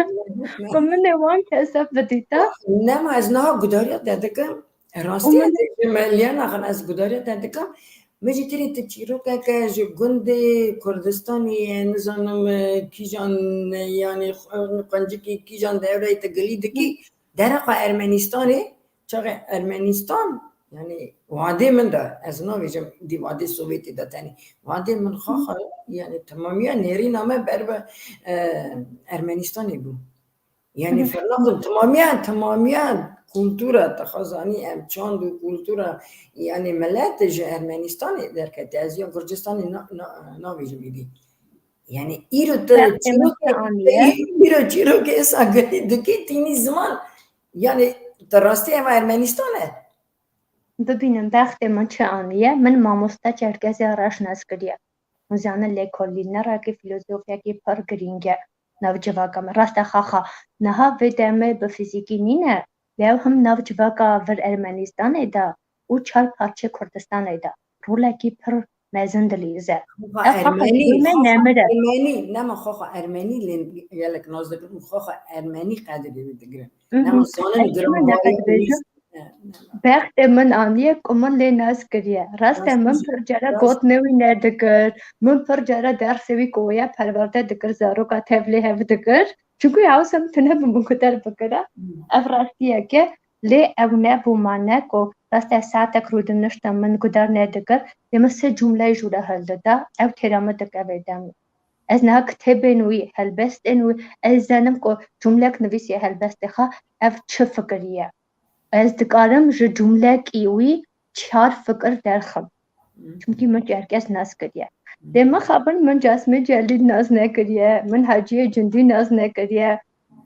Ku min ê wan kese bidîta. Nema ez niha gudariya te dikim. Rastî Û min ez ji me liya naxin ez gudariya te dikim. Min jî tirî tu çîrokeke ji gundê Kurdistanê ye, nizanim, e, kîjan, e, yanî, e, quncikî kîjan devreyê te gilî dikî, dera xwe Ermenistanê, çaxê Ermenistan, yanî, wadê min de, ez navêjim dî wadê Sovyetê de tenê, wadê min xaxa, yanî, temamiya nêrîna me ber bi, e, Ermenistanê bû. Yanî, Hı hı. Fernando, temamiyan, temamiyan kultura, te xwe zanî, em çand û kultura, yanî, milet ji Ermenistanê derketiye. Ez ya Gurcistanê na-, na-, navêjim êdî. Yanî, îro te Bextê min çîrokê, çi aniye? Îro çîrokê esa girî dikî tînî ziman, yanî, te rastî eva Ermenistan e? Bibînin, bextê min çi aniye? Min mamosta Çerkezê reş nas kiriye. Hûn zanin lêkolîn ne rengê fîlozofyekî pir girîng e nav civaka me. Rast e xaxa, niha vê demê bi fîzîkî nîne, lê ew him nav civaka vir Ermenistanê de û çar parçeyê Kurdistanê de rolekî pir mezin dilîze. Xaxa Ev xaxa Ermenî, ji bo me xaxa nemir e. Ermenî, nema xaxa Ermenî lê gelek nas dikin û xaxa Ermenî qedirê wî digirin. Mhm. Nema zanin Ev giran çima neqet vayê bêjim? Bextê min aniye ku min lê nas kiriye. Rast e, min pir cara gotinê wî nedikir. Min pir cara dersê wî ku wê ya perwerde dikir, zaroka tev lê hev dikir. Çunku ew sem tune bi min guder bikira. Hmm. Ev rastiyek e. Lê ew nebû mane ku rast e saetek rûdinişta min guder nedikir. Lê min sê cumleyê jû re hildida. Ew têra min dike vê demê. Ez niha kitêbên wî, helbestên wî, ez zanim ku cumlek nivîsiye helbestê xwe, ev çi fikiriye. Ez dikarim ji cumlekî wî çar fikir derxim. Çimkî min her kes nas kiriye. Dê mixabin, min Casmê Celîl nas nekiriye, min Heciyê Cindî nas nekiriye.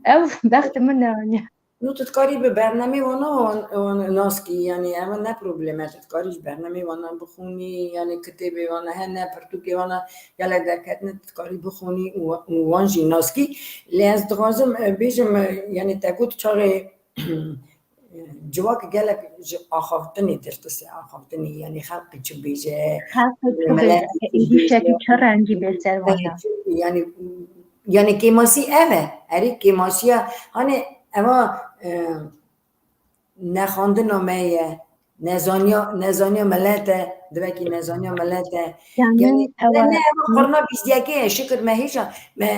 Ew bextê min neaniye. Nû tu dikarî bi bernamê wana wan, wan nas kî, yanî ev ne problem e, tu dikarî ji bernamê wana bixwînî, yanî kitêbê wana hene, pirtûkê wana gelek derketine, tu dikarî bixwînî û, û wan jî nas kî. Lê ez dixwazim, e, bêjim, e, yanî te got çaxê civak gelek ji axaftinê dirtise, axaftinê, yanî xelqî çi bêje, Xelqî çi bêje, êrîşekî çi rengî bê ser wana. Yanî, yanî kêmasî ev e, erê kêmasiya, hani eva, e, nexwendina me ye, nezaniya, nezaniya milet e, divekî nezaniya milet e. Yanî Yanî, ewa ne, ne, eva qurna bîstiyekê ye, şikir me hêja, me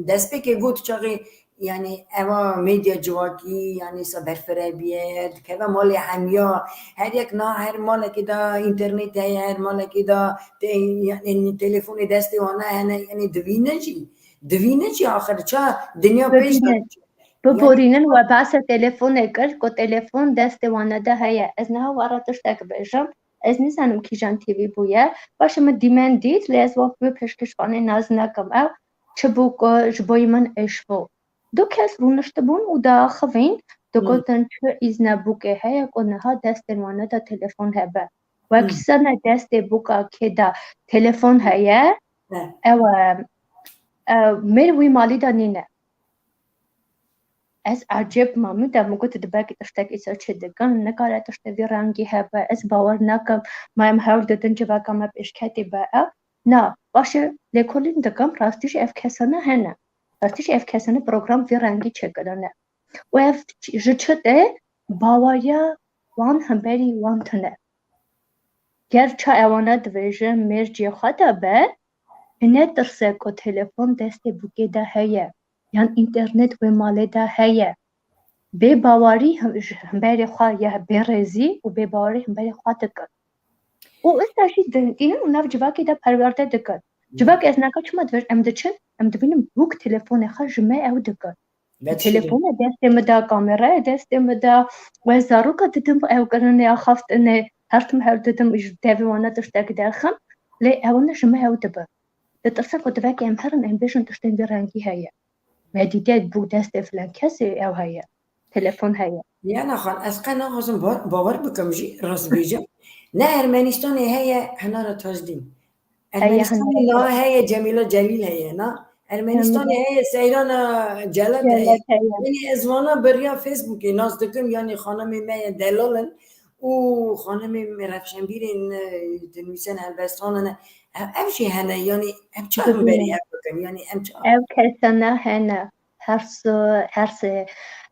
destpêkê got çaxê, yanî eva medya civakî, yanî sa berfireh bûye, dikeve malê hemiya, her yek na her malekê de înternet heye, her malekê de te-, yanî telefonê destê wana hene, yanî divîne jî, divîne jî axir ça dinya pêş de. Bibînin. Biborînin, we behsa telefonê kir, ku telefon destê wane de heye. Ez niha we re tiştek bêjim. Ez nizanim kîjan T V bûye. Baş e, min dîmen dît, lê ez wek wê pêşkêşvanê nas nakim. Ew çi bû ku ji bo min êş bû? Du kes rûniştibûn û diaxivîn, digotin çi îzne bûkê heye ku niha destên wane de telefon hebe. Wek sene destê bûka kê de telefon heye, ew e, e, mêr wî malî de nîne. Ez ecêb mam, min de min got, dibekî tiştek îsa çê dikin, nikare tiştê vî rengî hebe, ez bawer nakim, ma em hewl didin civaka me pêşketî be ew. Na, baş e, lêkolîn dikim, rastî jî ev kesane hene. Rastî jî ev kesane program vî rengî çêkirine. Û ev ji çi tê? Baweriya wan hemberî wan tune. Ger ça ewana dibêje mêr cihê xwe de be, netirse ku telefon destê bûkê de heye, yan înternet wê malê de heye. Bêbawerî him-, ji hemberê xwe ya bêrêzî û bêbawerî hemberê xwe dikin. Û ista jî di-, dînin û nav civakê de perwerde dikin. Civak ez naka çima dibêjim, em diçin, em dibînin bûk telefonê xwe ji me ew dikin. Telefon e destê min de, kamera ye destê min de. Wê zaroka didim ew kirinê axaftinê. Her tim hewl didim ji devê wana tiştek derxim. Lê ewana ji min ew dibe. Ditirse ku divekê em herin, em bêjin tiştên vî rengî heye. Me dîtiye bûk destê filan kesê ew heye. Telefon heye. Yana xan, ez qe naxwazim ba-, bawer bikim jî, rast bêjim. Ne Ermenistanê heye Hinara Tajdîn. Ermenistanê na heye Cemîla Celîl heye, na? Ermenistanê heye Seyrana Celat heye. Yanî ez vana bi riya Facebookê nas dikim, yanî xanimê me ye delal in û xanimê me rewşenbîrên, e, dinivîsin helbestan hene. Ev, ev jî hene, yanî em ça hemberî ev bikin, yanî em ça. Ev kesana hene. Her se, her se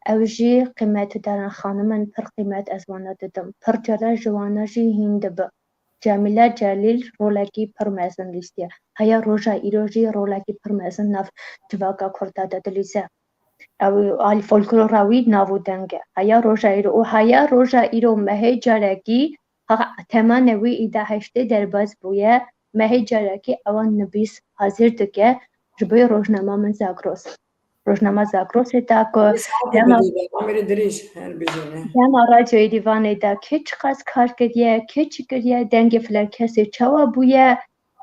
ew jî qîmetdaran xanim in, pir qîmet ez wana didim. Pir cara ji wana jî hîn dibe. Cemîle Celîl rolekî pir mezin lîstiye. Heya roja îro jî rolekî pir mezin nav civaka kurda de dilîze. Ew alî folklora wî nav û deng e. Heya roja îro û heya roja îro mehê carekî ha temanê wî îda heştê derbas bûye. Mehê carekî ewan nivîs hazir dike ji bo rojnama min Zagros. Rojnama Zagrosê da ku dema Amirê dirêj her bijîne. Dema radyoyê dîvanê de kê çiqas kar kiriye, kê çi kiriye, dengê filan kesê çawa bûye,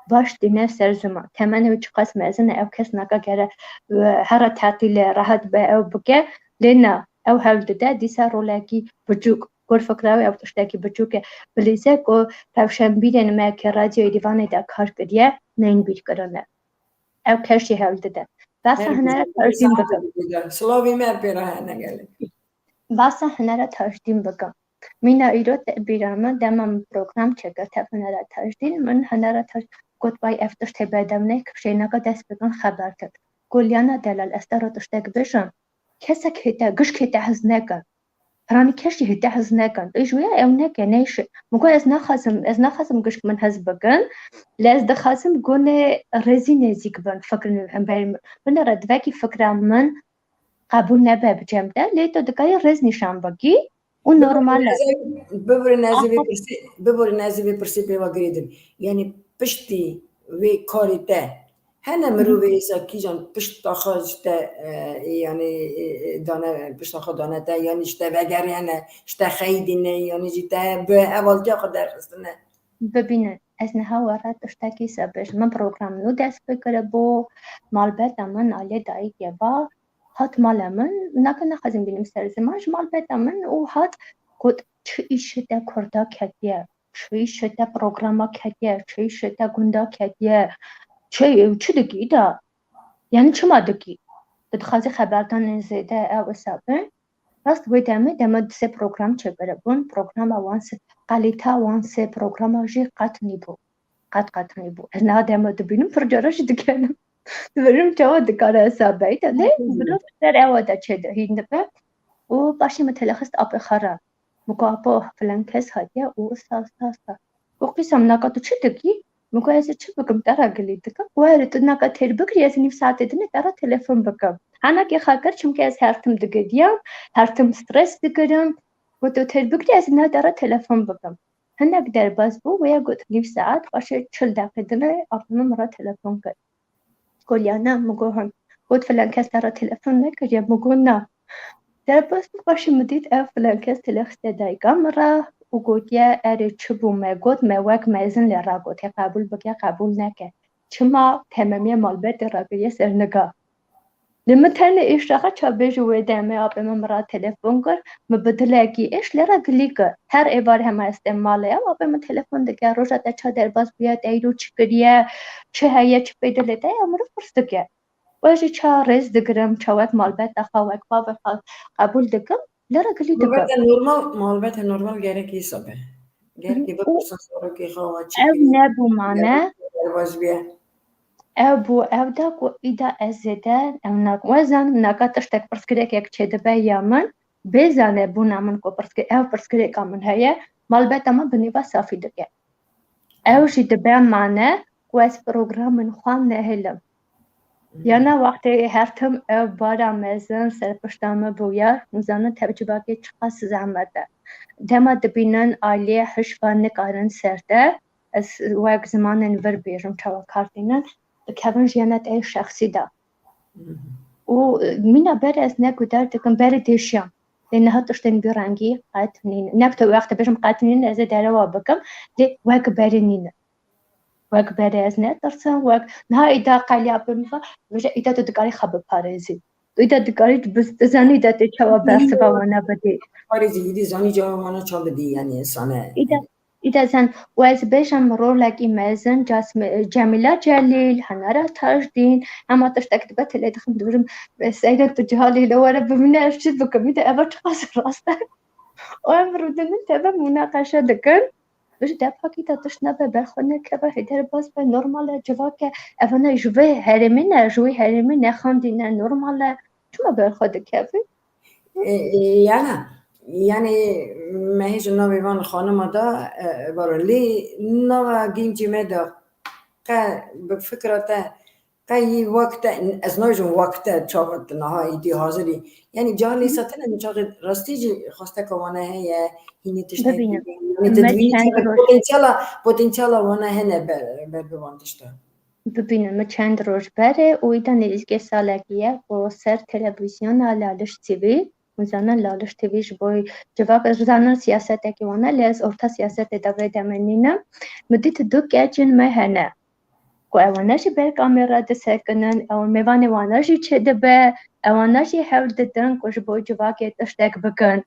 baş tîne ser ziman. Temenê wî çiqas mezin e, ew kes naka gere, e, here tetîlê rehet be ew bike. Lê na, ew hewl dide, dîsa rolekî biçûk, gor fikra wê ew tiştekî biçûk e. Bilîze ku rewşenbîrên me ke radyoyê dîvanê de kar kiriye, neyên bîrkirine. Ew kes jî hewl dide. Basa hunera tajdîn bikim. Silavê me pê re hene gelek. Basa hunera tajdîn bikim. Mîna îro te bîra min, dema min program çêkir tev hunera tajdîn, min hunera tajdîn got, vay ev tiştê bedem neyê, kifşeynaka dest bikin xeber ket. Got, Liyana delal, ez te re tiştek bêjim. Kesek hête, gişk hête hez neke. Piranî kes jî hête hez nekin. Ê ji wê ya ew neke, neyşe. Min got, ez naxwazim, ez naxwazim gişk min hez bikin. Lê ez dixwazim gonê rêzî nêzîk bin, fikrên hemberî min. Binêre divekî fikra min qebûl nebe bi cem te, lê tu dikarî rêz nîşan bikî û normal e. Biborîne ez ê vê pirsê, biborîne ez ê vê pirsê pê ve girêdim. Yanî piştî vê karê te hene mirovê êsa kîjan pişta xwe ji te, e, yanî, e, e, dane, pişta xwe dane te, yanî ji te vegeriyane, ji te xeydîne, yanî jî te bi hevaltiya xwe derxistine? Bibînin, ez niha we re tiştekî se bêjim. Min program nû dest pê kiribû, malbeta min alê dayikê va, hat mala min, naka nexwazim bînim ser ziman, ji malbeta min û hat got, çi îşê te kurda ketiye, çi îşê te programa ketiye, çi îşê te gunda ketiye, çi, çi dikî da? Yani çima dikî? Tu dixwazî xeberdanên zêde ew wisa bin? Rast wê demê, dema du sê program çêkiribûn, programa wan sê, kalîta wan sê programa jî qet nîbû. Qet qet nîbû. Ez niha dema dibînim, pir cara jî dikenim. Dibêjim çawa dikare hesab beyta lê, Hı hı. Bi ser ewa de çêdihîn dibe. Û paşê min telexist apê xwe re. Min got, "Apo, filan kes hatiye û wisa, wisa, wisa." Got, "Qîsem, naka tu çi dikî?" Min got, "Ez ê çi bikim, te re gilî dikim." Got, "Erê, tu naka têr bikirî, ez nîv saetê dinê te re telefon bikim." Henekê xwe kir, çimkî ez her tim digiriyam, her tim stres digirim. Got, "Tu têr bikirî, ez niha te re telefon bikim." Hinek derbas bû, wê got nîv saet, paşê çil deqê dinê apê min min re telefon kir. Got, "Liyana," min got, "hin." Got, "Filan kes te re telefon nekiriye?" Min got, "Na." Derbas bû, paşê min dît ev filan kes telexiste dayika min re û gotiye, "Erê, çi bû?" Me got, "Me wek mezin lê ragotiye, qebûl bike, qebûl neke. Çima tememiya malbetê rakiriye ser niga?" Lê min tenê êşaxa ça bêjî wê demê apê min min re telefon kir, min bi dilekî êş lê re gilî kir. Her êvar hema ez têm malê ew, apê min telefon dike, "Roja te ça derbas bûye, te îro çi kiriye, çi heye, çi pê dilê te ye?" Mirov pirs dike. Û ez jî ça rêz digirim, ça wek malbeta xwe, wek bavê xwe qebûl dikim, lê re gilî dikim. Malbete normal, malbete normal gerek hesab e. Gerek Hı. Bipirsin zarokê xwe, çi Ev kiriye, nebû mane. Derbas bûye. Ew bû, ew da ku îda ez zêde ew nakim. Wê zanim naka tiştek pirsgirêkek çêdibe ya min, bê zane bûna min ku pirsgir-, ev pirsgirêka min heye, malbeta min bi nîva safî dike. Ew jî dibe mane ku ez programên xwe nehêlim. Yana wextê her tim ew bara mezin ser pişta min bûya, nizanin tev civakê çiqas zehmet e. Dema dibînin aliyê hişva nikarin ser te, ez wek zimanên vir bêjim çawa kar tînin, dikevin jiyana te yê şexsî de. Û, e, mîna berê ez ne guhdar dikim, berê dêşiyam. Lê niha tiştên bi rengî qet nîn. Ne ku te wextê bêjim qet nîn, ez ê derewa bikim, lê wek berê nîn. Wek berê ez netirsim, wek niha îda qeliya bi min ve, bêje îda tu dikarî xwe biparêzî. Tu îda dikarî bi-, tu zanî îda tê çawa bersiva wana bidî. Parêzî îdî zanî çawa wana ça bidî, yani insane. Îda, îda zan, û ez bêjim rolekî mezin, Casmi-, Cemîla Celîl, Henara Tajdîn, hema tiştek dibe têlê dixin, dibêjim, "Seyda, tu cihalî le were bimîne, ez çi bikim?" Îda eva çiqas rast e. Û em rûdinin teve mûneqeşe dikin. Ji depakî de tişt nebe, berxwe nekeve, hê derbas be, normal e, civak e. Evane ji vê herêmê ne, ji wê herêmê nexandîne, normal e. Çima berxwe dikeve? E, e, yana, yani, me hê ji navê van xanima da, e, baro, lê nava gencê me da, qe bi fikra te, qe yî wek te, ez nabêjim wek te, çawa tu niha îdî hazir î. Yani, cahilê Hı hı. Satine min çaxê rastî jî xwesteka wane heye, hînî tiştek Bibînim. Bibînim. Yani, Me didbînî çend çaxê roj potansiyela, potansiyela wane hene ber, ber bi van tişta. Bibînin, min çend roj berê û îda nêzîkê salekî ye ku ser televîzyona Laliş T V, hûn zanin Laliş T V ji bo civak, ez zanin siyasetekî wan e, lê ez orta siyasetê de vê demê nînim. Min dît du keçên me hene ku ewana jî ber kamera disekinin, ew mêvanê wana jî çêdibe, ewana jî hewl didin ku ji bo civakê tiştek bikin.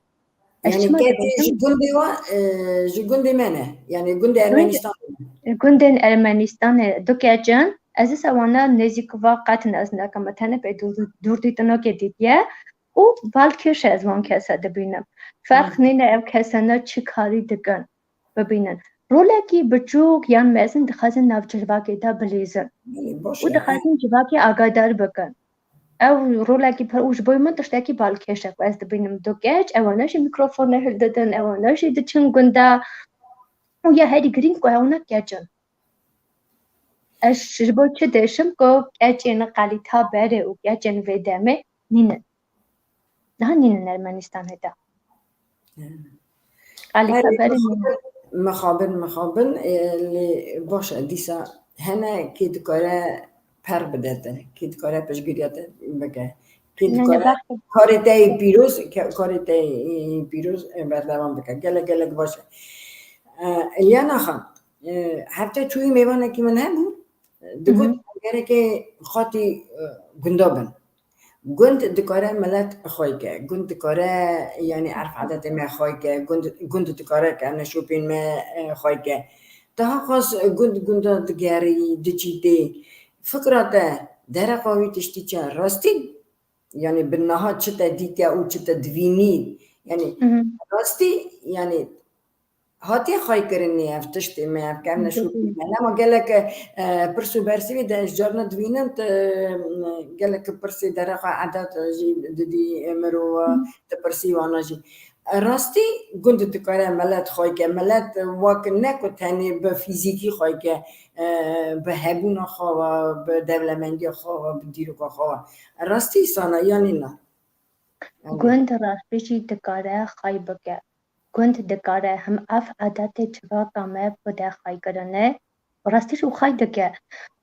Ez Yani çima ketê dibêjim? Ji gundê wa, e, ji gundê me ne. Yani gundê Gund-, Ermenistanê ne. Gundên Ermenistanê du keç in. Ez dîsa wana nêzîk va qet nas nakim. Me tenê pê dûr-, dûrdîtinokê dîtiye. Û balkêş e ez wan kesa dibînim. Ferq Hı. Nîne ev kesana çi karî dikin. Bibînin. Rolekî biçûk yan mezin dixwazin nav civakê de bilîzin. Ê, baş Û e. Dixwazin civakê agadar bikin. Ew rolekî pir û ji bo min tiştekî balkêş e ku ez dibînim du keç, ewana jî mîkrofone hildidin, ewana jî diçin gunda. Û ya herî girîng ku ewana keç in. Ez ji bo çi dêşim ku keçên qelîta berê û keçên vê demê nînin. Niha nînin Ermenistanê de. Qelîta Erê, berê nînin. Mixabin, mixabin, mixabin, e, lê baş e, dîsa hene kê dikare per bide te, kê dikare piştgiriya te bike, kê Ne, ne, dikare bak. Karê te yê pîroz, ke-, karê te yê pîroz, e, berdewam bike. Gelek, gelek baş e. E, Eliana Xan, E, hefte çûyî mêvanekî min hebû, digot, Hı hı. "Gerekê xatî, e, gunda bin. Gund dikare milet xwey ke, gund dikare, yanî, erf edetê me xwey ke, gund, gund dikare kevneşopên me, e, xwey ke." Daha xas gund gunda digerî, diçîtê. Fikra te dereqa wî tiştî çi? Rastî? Yanî bi niha çi te dîtiye û çi te divînî? Yanî Hı hı. rastî, yanî hatiye xweykirinê ev tiştê me, ev kevneşopî me. Lema gelek, e, pirs û bersî wê de ez carna divînim, tu, e, gelek pirsê dereqa edat jî didî, e, mirova, Hı. tu pirsî wana jî. Rastî gund dikare milet xwey ke, milet wek ne ku tenê bi fîzîkî xwey ke, e, bi hebûna xwe ve, bi dewlemendiya xwe ve, bi dîroka xwe ve. Rastî sana yanî na? Gund rastî jî dikare xwey bike. Gund dikare him ev edetê civaka me bide xweykirinê. Rastî jî xwey dike.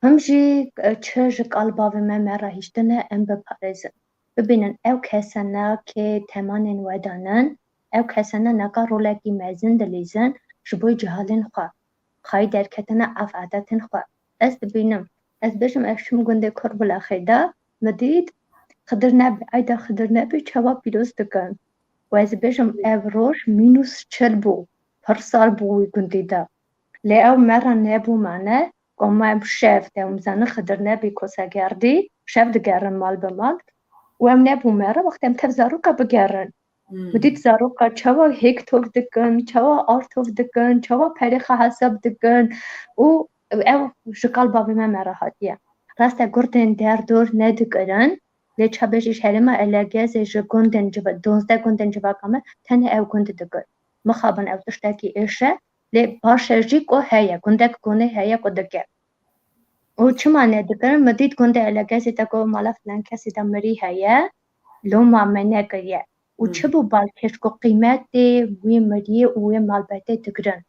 Him jî, e, çi ji kal bavê me me re hiştine em biparêzin. Bibînin ew kesene kê temanên we danin, ew kesene neka rolekî mezin dilîzin ji bo cihalên xwe. Xwey derketine ev edetên xwe. Ez dibînim. Ez bêjim ez çûm gundê Kurbulaxê de, min dît Xidir Nebî, eyda Xidir Nebî çawa pîroz dikin. Û ez bêjim ev roj mînus çil bû. Pir sar bû wî gundî de. Lê ew me re nebû mane, ku em şev, te em zanin Xidir Nebî kosegerdî, şev digerin mal bi mal. Û ew nebû me re, wextê em tev zaroka bigerin. Hmm. Min dît zaroka çawa hêk tov dikin, çawa ar tov dikin, çawa perê xwe hesab dikin û ew ji kal bavê me me re hatiye. Rast e, gundên derdor nedikirin, lê çabê jî ji herêma Elegezê ji gundên civa-, duwazdeh gundên civaka me tenê ew gund dikir. Mixabin ew tiştekî êş e, lê baş e jî ku heye, gundek gunê heye ku dike. Û çima nedikirin? Min dît gundê Elegezê de ku mala filan kesî de mirî heye, loma me nekiriye. Û Hmm. çi bû balkêş ku qîmetê wî miriyê û wê malbetê digirin?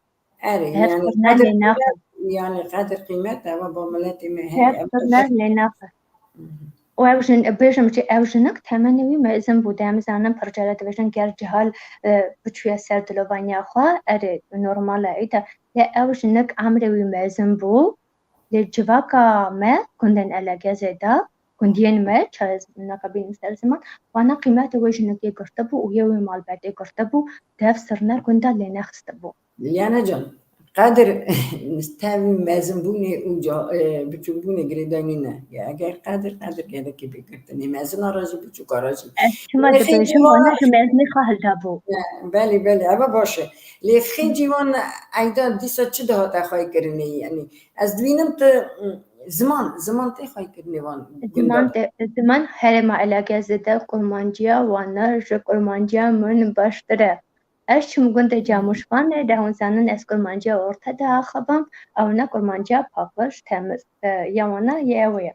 Erê, Hev yani qirne qedir lê naxin. qîmet, yani qedir qîmet eva bo miletê me heye. Hev Ev qirne lê naxin. Mhm. Û ew jin, bêjim jî ew jinik temenê wî mezin bû. Dem zanin pir care dibêjin ger cihal, e, biçûye ser dilovaniya xwe, erê normal e, îta. Lê ew jinik emrê wî mezin bû. Lê civaka me, gundên Elegezê de, gundiyên me, çaye naka bînim ser ziman, wana qîmetê wê jinikê girtibû û yê wê malbetê girtibû, dev sirne gunda lê nexistibû. Liyane can, qedir tevî mezinbûnê û ca-, e, biçûkbûnê girêdayî nîne. Ya eger qedir, qedir gelekî bê girtinê. Mezina re jî, biçûka re jî. Ez çima Lê dibêjim, xêncî wana wan ji mezinê xwe hildabû. Belê, belê, eva baş e. Lê xêncî wan eyda dîsa çi dihate xweykirinê? Yanî ez dibînim tu, m, ziman, ziman tê xweykirinê wan Ziman gunda. te, ziman herêma Elegezê de kurmanciya wan e, ji kurmanciya min baştir e. Ez çim gundê Camûşvanê de, hûn zanin ez kurmanciya orte de axivim, ew ne kurmanciya paqij, temiz, e, ya wana ye ew ye.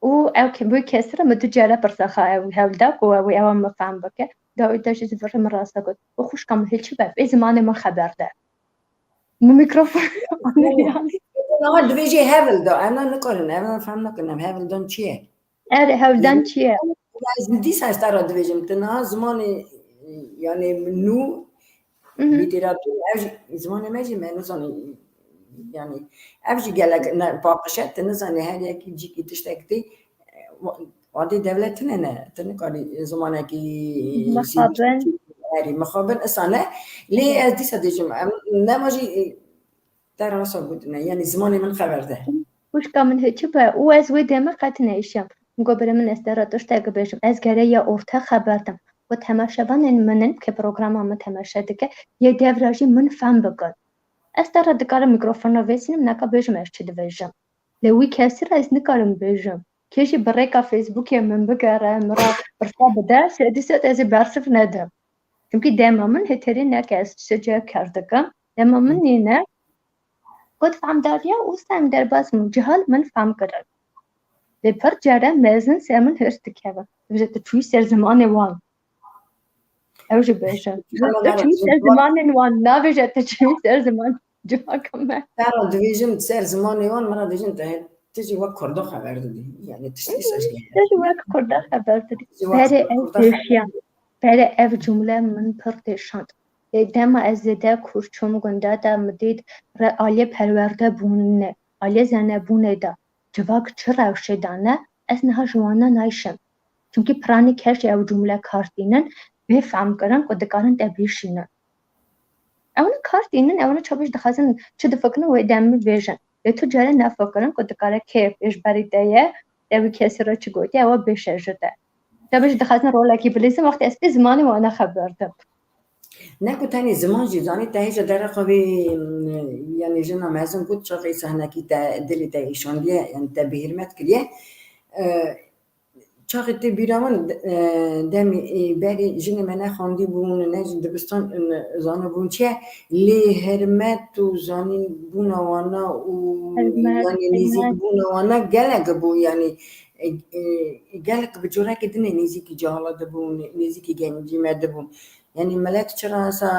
Û ew ke-, wî kesî re min du care pirsa xwe ew hewl da ku ew, ew min fehm bike. Dawî de jî zivirê min rasa got. Û xwişka min hê çi be? Bê zimanê min xeber de. Min mikrofon anî yanî. Niha divê jê hewl da. Em ne nikarin, em ne fehm nakin, em hewl dan çi ye? Erê, hewl dan çi ye? Ez dîsa ez te re dibêjim, tu niha zimanê, yanî nû, Mhm. lîteratûr, ev jî, zimanê me jî me nizanî, yanî ev jî gelek ne, paqij e, tu nizanî her yekî cîkî tiştek tê, wadê dewlet tune ne, tu nikarî zimanekî Mixabin. zî-, erî, mixabin isa ne. Lê Evet. ez dîsa dibêjim, em nema jî, Te rasa gotine, yanî zimanê min xeber de. Xwişka min hê çi be? Û ez wê demê qet neêşiyam. Min got, "Birê min, ez te re tiştek bêjim. Ez gere ya orte xeber dim." Got, "Temaşevanên min in ke programa min temaşe dike, yê dev re jî min fehm bikin." Ez te re dikarim mîkrofona vêsînim, neka bêjim ez çi dibêjim. Lê wî kesî re ez nikarim bêjim. Kê jî bi rêka Facebookê min bigere, min re pirsa bide, sedî sed ez ê bersiv nedim. Çimkî dema min hêterî ne ke ez tiştê cihê kar dikim. Dema min nîne. Got, "Fehm dariya û sen derbas min, cihal min fehm kirin." Lê pir care mezin ser min hirs dikeve. Dibêje, "Tu çûyî ser zimanê wan." Ew jî bêje. "Tu çûyî ser zimanên wan." Nabêje, "Tu çûyî ser ziman civaka me." Te re dibêjim ser zimanê wan, min re dibêjin te, tu jî wek Kurda xeber didî. Yanî tiştî ser jî. Tu jî wek Kurda xeber didî. Berê ew têşiya. Berê ev cumle min pir têşand. Dema ez zêde kûr çûm gunda de, min dît re-, aliyê perwerde bûnê, aliyê zenebûnê de civak çi rewşê dane, ez niha ji wana nayşim. Çimkî piranî keşê ew cumle kar tînin, bê fehm kirin ku dikarin te bişînin. Ew ne kar tînin, ew ne çabiş dixwazin çi difikirin wê demê bêjin. Lê tu carê nefikirin ku dikare kê pêşberî te ye, te wî kesî re çi gotiye, ew bêşe ji te. Çabiş dixwazin rolekî bilîzin, wextê ez pê zimanê wana xeber dim. Ne ku tenê ziman jî, zanî te hêja dereqa vê, yanî jina mezin got, çaxê îsa hinekî te dilê te êşandiye, yanî te bêhirmet kiriye. E, çaxê tê bîra min, e, demê, e, berê jinê me ne xwendî bûn, ne jî dibistan, e, zanibûn çi ye, lê hirmet û zanîn bûna wana û Hirmet, yanî nêzîk hirmet. Bûna wana gelek bû, yanî, e, e, gelek bi corekê dinê nêzîkî cehalat dibûn, nêzîkî gencî me dibûn. Yanî milet çira sa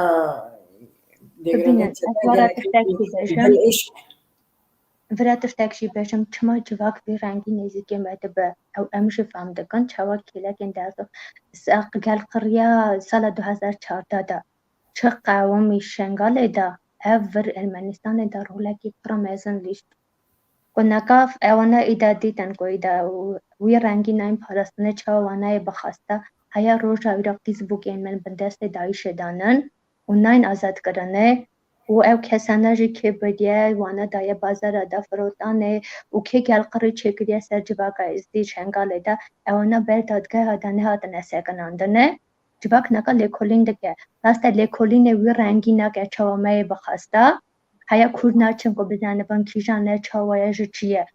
Bibînin, ez vara tiştek jî bêjim. Vira tiştek jî bêjim, çima civak vî rengî nêzîkê me dibe? Ew em jî fam dikin, çawa kêlekên derdo. Gel qiriya sala du hezar çardeh de çi qewimî Şengalê de, ev vir Ermenistanê de rolekî pir mezin lîst. Ku neka ewana îda dîtin ku îda wî rengî nayên parastinê, çawa wanayê bixwesta, heya roja wî re Facebookên min bin destê DAIŞê danin û nayên azadkirinê û ew kesana jî kê biriye, wana daye bazara da firotanê û kê gelqirî çêkiriye ser civaka Êzdî Şengalê de, ewana ber dadgeha de nehatine sekinandinê. Civak neka lêkolîn dike. Rast e, lêkolînê wî rengî nake çawa me yê bixwesta. Heya kûr naçin ku bizanibin kîjan e, çawa ye, ji çi ye.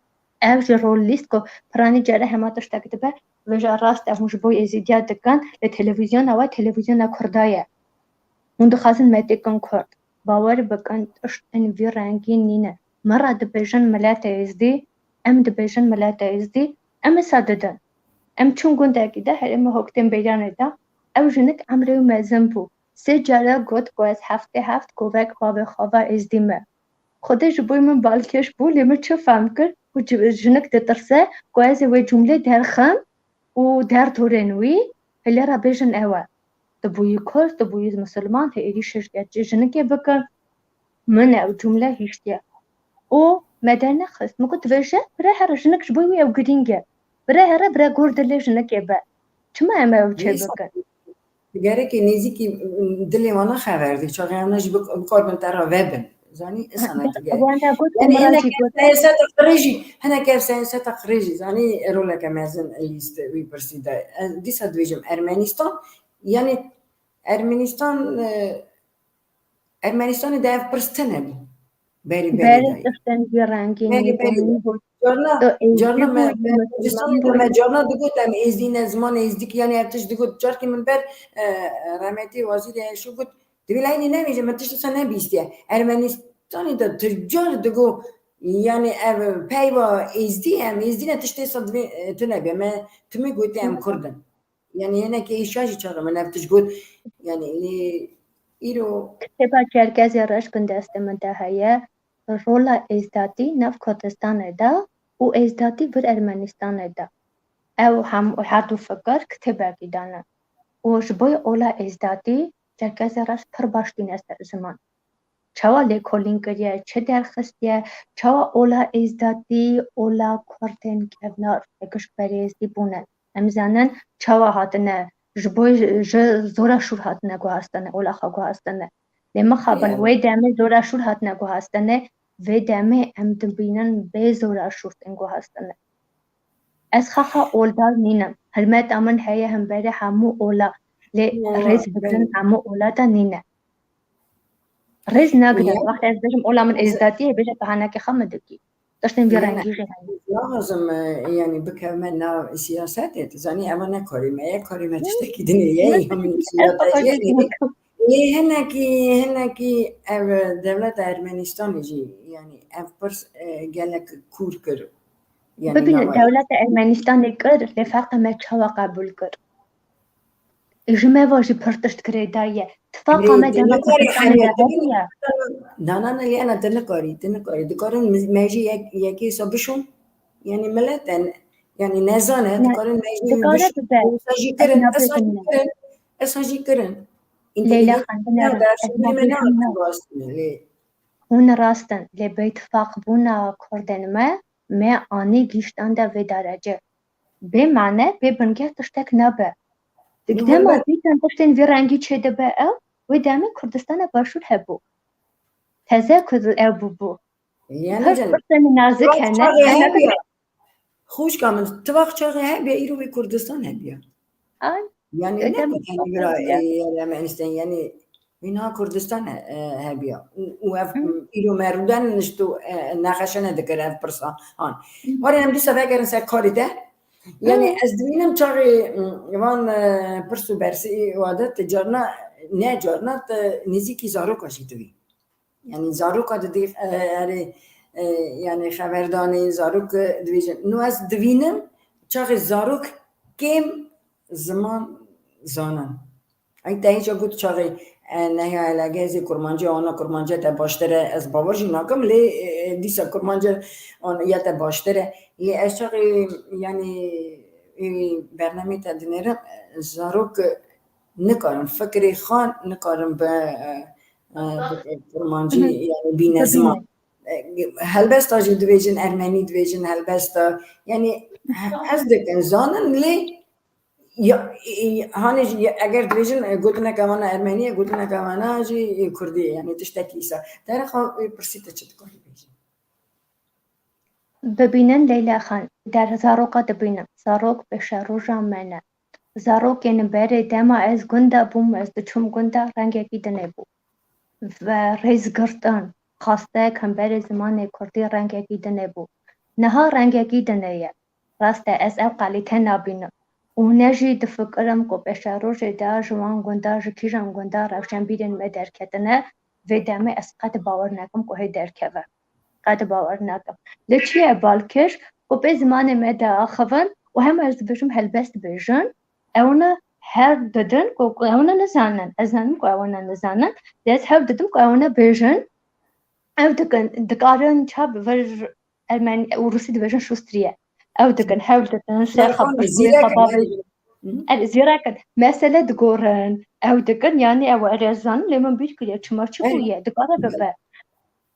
Ev ji rol lîst ku piranî care hema tiştek dibe, vêja rast e, hûn ji bo Êzîdiya dikin, lê televîzyona we televîzyona Kurda ye. Hûn dixwazin me têkin Kurd. Bawer bikin, tiştên vî rengî nîne. Me re dibêjin milete Êzdî, em dibêjin milete Êzdî, em wisa didin. Em çûn gundekî de herêma Hoktên Beyranê de, ew jinik emrê wî mezin bû. Sê care got ku ez heftê heft kovek bavê xwe ve Êzdî me. Xwedê ji bo min balkêş bû, lê min çi fehm kir ku ji-, jinik ditirse ku ez ê wê cumlê derxim û derdorên wî, hê lê re bêjin ew e. Tu bûyî Kurd, tu bûyî Misilman, hê êrîşê ji jinikê bikin. Min ew cumle hiştiye. Û me dernexist. Min got, vêje, bire here, jinik ji bo wî ew girîng e. Bire here, bire gor dilê jinikê be. Çima em ew çê bikin? Gerekê nêzîkî, m, dilê wana xeber dê. Çaxê wana jî bik-, bikaribin te re vebin. Zanî, insana dige. Wana got, yanî, Umra hinek jî ev got. Siyaseta qirêjî, hinek ev siyaseta qirêjî, zanî, roleke mezin lîst wî pirsî de. Ez dîsa dibêjim Ermenistan, yanî, Ermenistan, e, Ermenistanê de ev pirs tune bû. Berî berî Berê de. Tiştên vî rengî Berî nîbû, berî de. Nîbû. Carna, carna me, me Kurdistanê de me carna digot em êzdî ne, ziman êzdîkî, yanî ev tişt digot. Carkî min ber, e, remetî wazîrê Eşo got, divê laynî nebêje, min tişt wisa nebîstiye. Ermenistanê de tu car digot, yanî ev peyva êzdî, em êzdî ne, tiştê wisa divê, e, tune be. Me timî gotiye em Kurd in. Yanî hinekî êşa jî çaxê min ev tişt got. Yanî lê îro Kitêba Çerkezê Reş bin destê min de heye. Rola êzdatî nav Kurdistanê de û êzdatî vir Ermenistanê de. Ew hem her du fikir kitêbekî dane. Û ji bo ola êzdatî Çerkezê Reş pir baş tîne ser ziman. Çawa lêkolîn kiriye, çi derxistiye, çawa ola êzdatî, ola Kurdên kevnar, gişt berê Êzdî bûne. Em zanin çawa hatine, ji bo ji zora şûr hatine guhastine, ola xwe guhastine. Lê mixabin, wê demê zora şûr hatine guhastine, vê demê em dibînin bê zora şûr tên guhastine. Ez xaxa oldar nînim. Hilmeta min heye hemberî hemû ola. Lê rêz bigirin hemû ola de nîne. Rêz nagirin. Wextê ez bêjim ola min êzdatî ye, bêje tu hanekê xwe min dikî. Tiştên vî rengî jî hene. Naxwazim, e, yanî bikevme nav siyasetê. Tu zanî, eva ne karê me ye, karê me tiştekî dinê ye. Lê hinekî, hinekî ev dewleta Ermenistanê jî, yanî ev pirs, e, gelek kûr kir. Yanî bibîne, dewleta Ermenistanê kir, lê ferqa me çawa qebûl kir? Ji me ve jî pir tişt girêdayî ye. Tifaqa me dema Kurdistanê de hebûye. Na, na, na, Liyana, tu nikarî, tu nikarî. Dikarin me, me jî yek, yekê sa bişon. Yanî milet e, yanî nezan e, dikarin me jî bişon. Wisa jî kirin, wisa jî kirin, wisa jî kirin. Leyla Xan, binêrin, ez ma bêjim ne. Hûn rast in, lê bêtifaqbûna kurdên me, me anî gihîştande vê derece. Bê mane, bê bingeh tiştek nabe. Dema dîtin tiştên vî rengî çêdibe ew, wê demê Kurdistana Başûr hebû. Teze ku ew bûbû. Yanî Her can, pirsên nazik hene. Xwişka min, tivax çaxê hebiya, îro wê Kurdistan hebiya. Ay, yanî ne ku tenê bira, e, Ermenîstan, yanî wî niha Kurdistan, e, hebiya. Û, û ev îro me rûden nişt û, e, nexeşene dikir ev pirsa. Han. Were em dîsa vegerin ser karê te. Yanî ez dibînim çaxê, m, van, e, pirs û bersî wade ti carna, ne carna ti nêzîkî zaroka jî dibî. Yanî zaroka didî, e, erê, e, yanî xeberdanê zarok, e, dibêjin. No ez divînim çaxê zarok kêm ziman zanin. Ey te hêca got çaxê, e, nehiya elegezê kurmancî, ana kurmancî te baştir e, ez bawer jî nakim, lê, e, dîsa kurmancî an-, ya te baştir e. Lê ez çaxê, yanî, ê, bernamê te dinêrim, e, zarok, e, nikarin, fikrê xwe nikarin bi, e, e, bi kurmancî, yanî bîne ziman. E, helbesta jî dibêjin, ermenî dibêjin, helbesta. Yanî, he-, hez dikin, zanin, lê ya, e, e, hanê jî, ya, eger dibêjin, e, gotineke vana ermenî ye, gotineke vana jî, e, kurdî ye, yanî tiştekî îsa. Derexa wê pirsî te çi dikarî bêjî? Bibînin Leyla Xan, der zaroka dibînim. Zarok pêşeroja me ne. Zarokên berê dema ez gunda bûm, ez diçûm gunda, rengekî dinê bû. Ve rêzgirtin, xasteyek hemberê zimanê kurdî rengekî dinê bû. Niha rengekî dinê ye. Rast e, ez ew qalîte nabînim. Û ne jî difikirim ku pêşerojê de ji wan gunda, ji kîjan gunda rewşenbîrên me derketine, vê demê ez qet bawer nakim ku hê derkeve. Qet bawer nakim. Lê çi ye balkêş? Ku pê zimanê me diaxivin û hema ez dibêjim helbest bêjin, ewna hewl didin ku, ku ewna nizanin. Ez zanim ku ewna nizanin. Lê ez hewl didim ku ewna bêjin. Ew dikin, dikarin çav vir Ermenî û Rûsî dibêjin şustriye. Ew dikin, hewl dikin, ser xwe pişt wê xwe bavêjin. Hı hı. Er, zîrek in. Mesele digorin. Ew dikin, yanî ew erê ez zanim, lê min bîr kiriye, çima çi bûye, dikare bibe.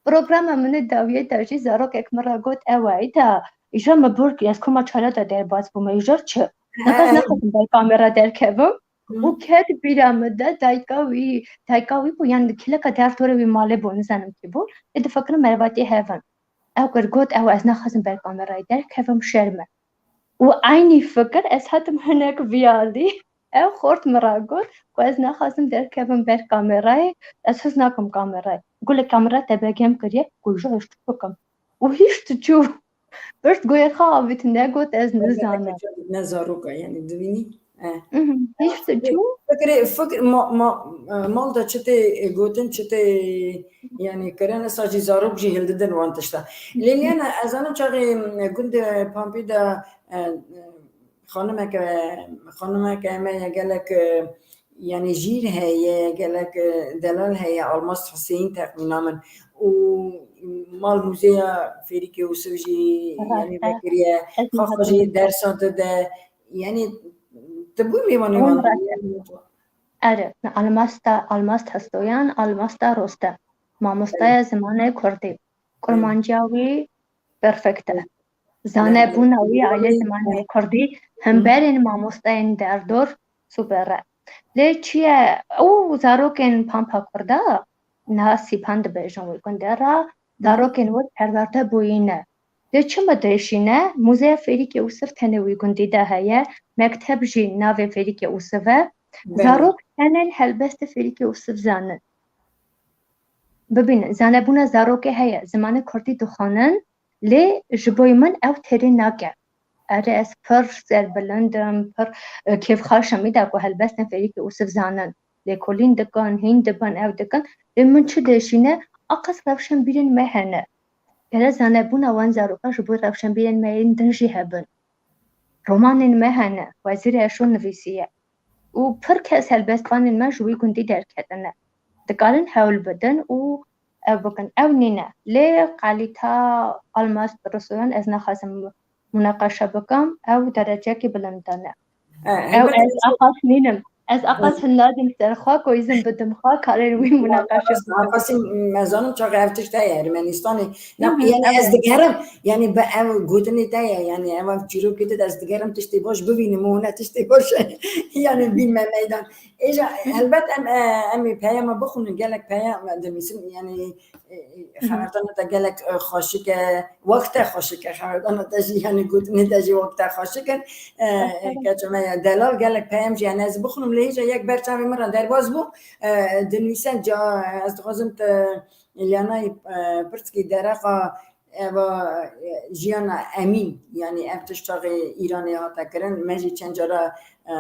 Programa min ê dawiyê de jî zarokek min re got, ew e, îta, îja min bûr kir, ez koma çara de derbas bûme, îja çi? Niha ez nexwazim ber kamera derkevim. Hı. Û ket bîra min de dayika wî, dayika wî bû, yanî kileka der torê wî malê bû, nizanim kî bû. Ê difikirim mervatê hev in. Ew kir got, ew ez naxwazim ber kamerayê derkevim, şerm e. Û eynî fikir ez hatim hinek viyalî. Ew xort min re got ku ez naxwazim derkevim ber kamerayê, ez hez nakim kamerayê. Gulê kamera te begem kiriye ku ji ez çi bikim. Û hîşt çû. Pişt goyê xwe avît, negot ez nizanim. Ne zaroka, yanî dibînî. Eh. Mhm. Hîşt çû. Fikirê, fikir, ma, ma, e, mal de çi tê gotin, çi tê, yanî kirin, esa jî zarok jî hildidin wan tişta. Lê Lîana, ez zanim çaxê, e, gundê Pampî de, e, e, xanimeke, xanimeke me ye gelek, e, yanî jîr heye, gelek, e, delal heye, Almaz Huseyîn texmîna min. Û mal mûzeya Fêrîkê Ûsiv jî, yanî, vekiriye, xwe jî dersa dide. Yanî, tu bû mêvanê wan? Erê, Almasta, Almast Hestoyan, Almasta Rostem. Mamostaya zimanê kurdî. Kurmanciya wî perfekt e. Zanebûna wî alê zimanê kurdî, hemberên mamosteyên derdor super e. Lê çi ye? Û zarokên Pampa Kurda, niha Sîpan dibêjin wî gundê re, zarokên wir perwerde bûyî ne. Lê çima diêşîne? Muzeya Fêrîkê Ûsiv tenê wî gundî de heye, mekteb jî navê Fêrîkê Ûsiv e. Zarok tenê helbestê Fêrîkê Ûsiv zanin. Bibînin, zanebûna zarokê heye, zimanê kurdî dixwanin, lê ji bo min ew têrê nake. Erê, ez pir serbilind im, pir, e, kêfxweş im, îda ku helbestên Fêrîkê Ûsiv zanin. Lêkolîn dikin, hîn dibin, ew dikin. Lê min çi diêşîne, aqas rewşenbîrên me hene. Gere zanebûna wan zarokan ji bo rewşenbîrên me yên din jî hebin. Romanên me hene, Wezîrê Eşo nivîsiye. Û pir kes helbestvanên me ji wî gundî derketine. Dikarin hewl bidin û ew bikin. Ew nîne. Lê qalîta Almaz Rosoyan ez naxwazim munaqeşe bikim. Ew dereceyekî bilind de ne. E, ew helbet ez aqas nînim. Ez aqas hin nadim ser xwe ku îzin bidim xwe karên wî munaqeşe bikim. Aqasî me zanim çaxê ev tişt heye Ermenistanê. Ne, yani ez digerim, yani bi ev gotinê te ye, yani ev, ev çîrokê te de ez digerim tiştê baş bibînim û hûne tiştê baş yani bînme meydan. Êja helbet em, e, em ê peyama bixwînin, gelek peyam dinivîsin, yani, e, xeberdana te gelek, e, xweşik e, wek te xweşik e, xeberdana te jî, yani gotinê te jî wek te xweşik in. E, keça me ya delal gelek peyam jî, yani ez bixwînim lê hêja yek ber çavê min re derbas bû. E, dinivîse ca, ez dixwazim te Lyanayê, e, pirsîkî dereqa eva, e, jiyana Emîn, yani ev tişt çaxê Îranê hate kirin, me jî çend cara, e,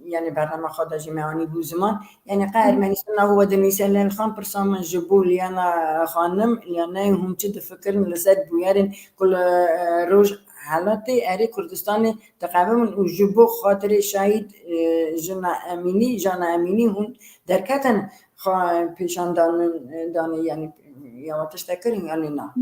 yani bernama xwe de jî me anî bû ziman. Yani qe Ermenistana we dinivîse Lelxan pirsa min ji bo Liyana xanim, Liyanayê hûn çi difikirin li ser bûyerên ku li, e, Rojhelatê erê Kurdistanê diqevimin û ji bo xatirê şahîd, e, jina Emînî, Jana Emînî hûn derketin xwe pêşan danin, danê, yani ya we tiştek kirin, yani na?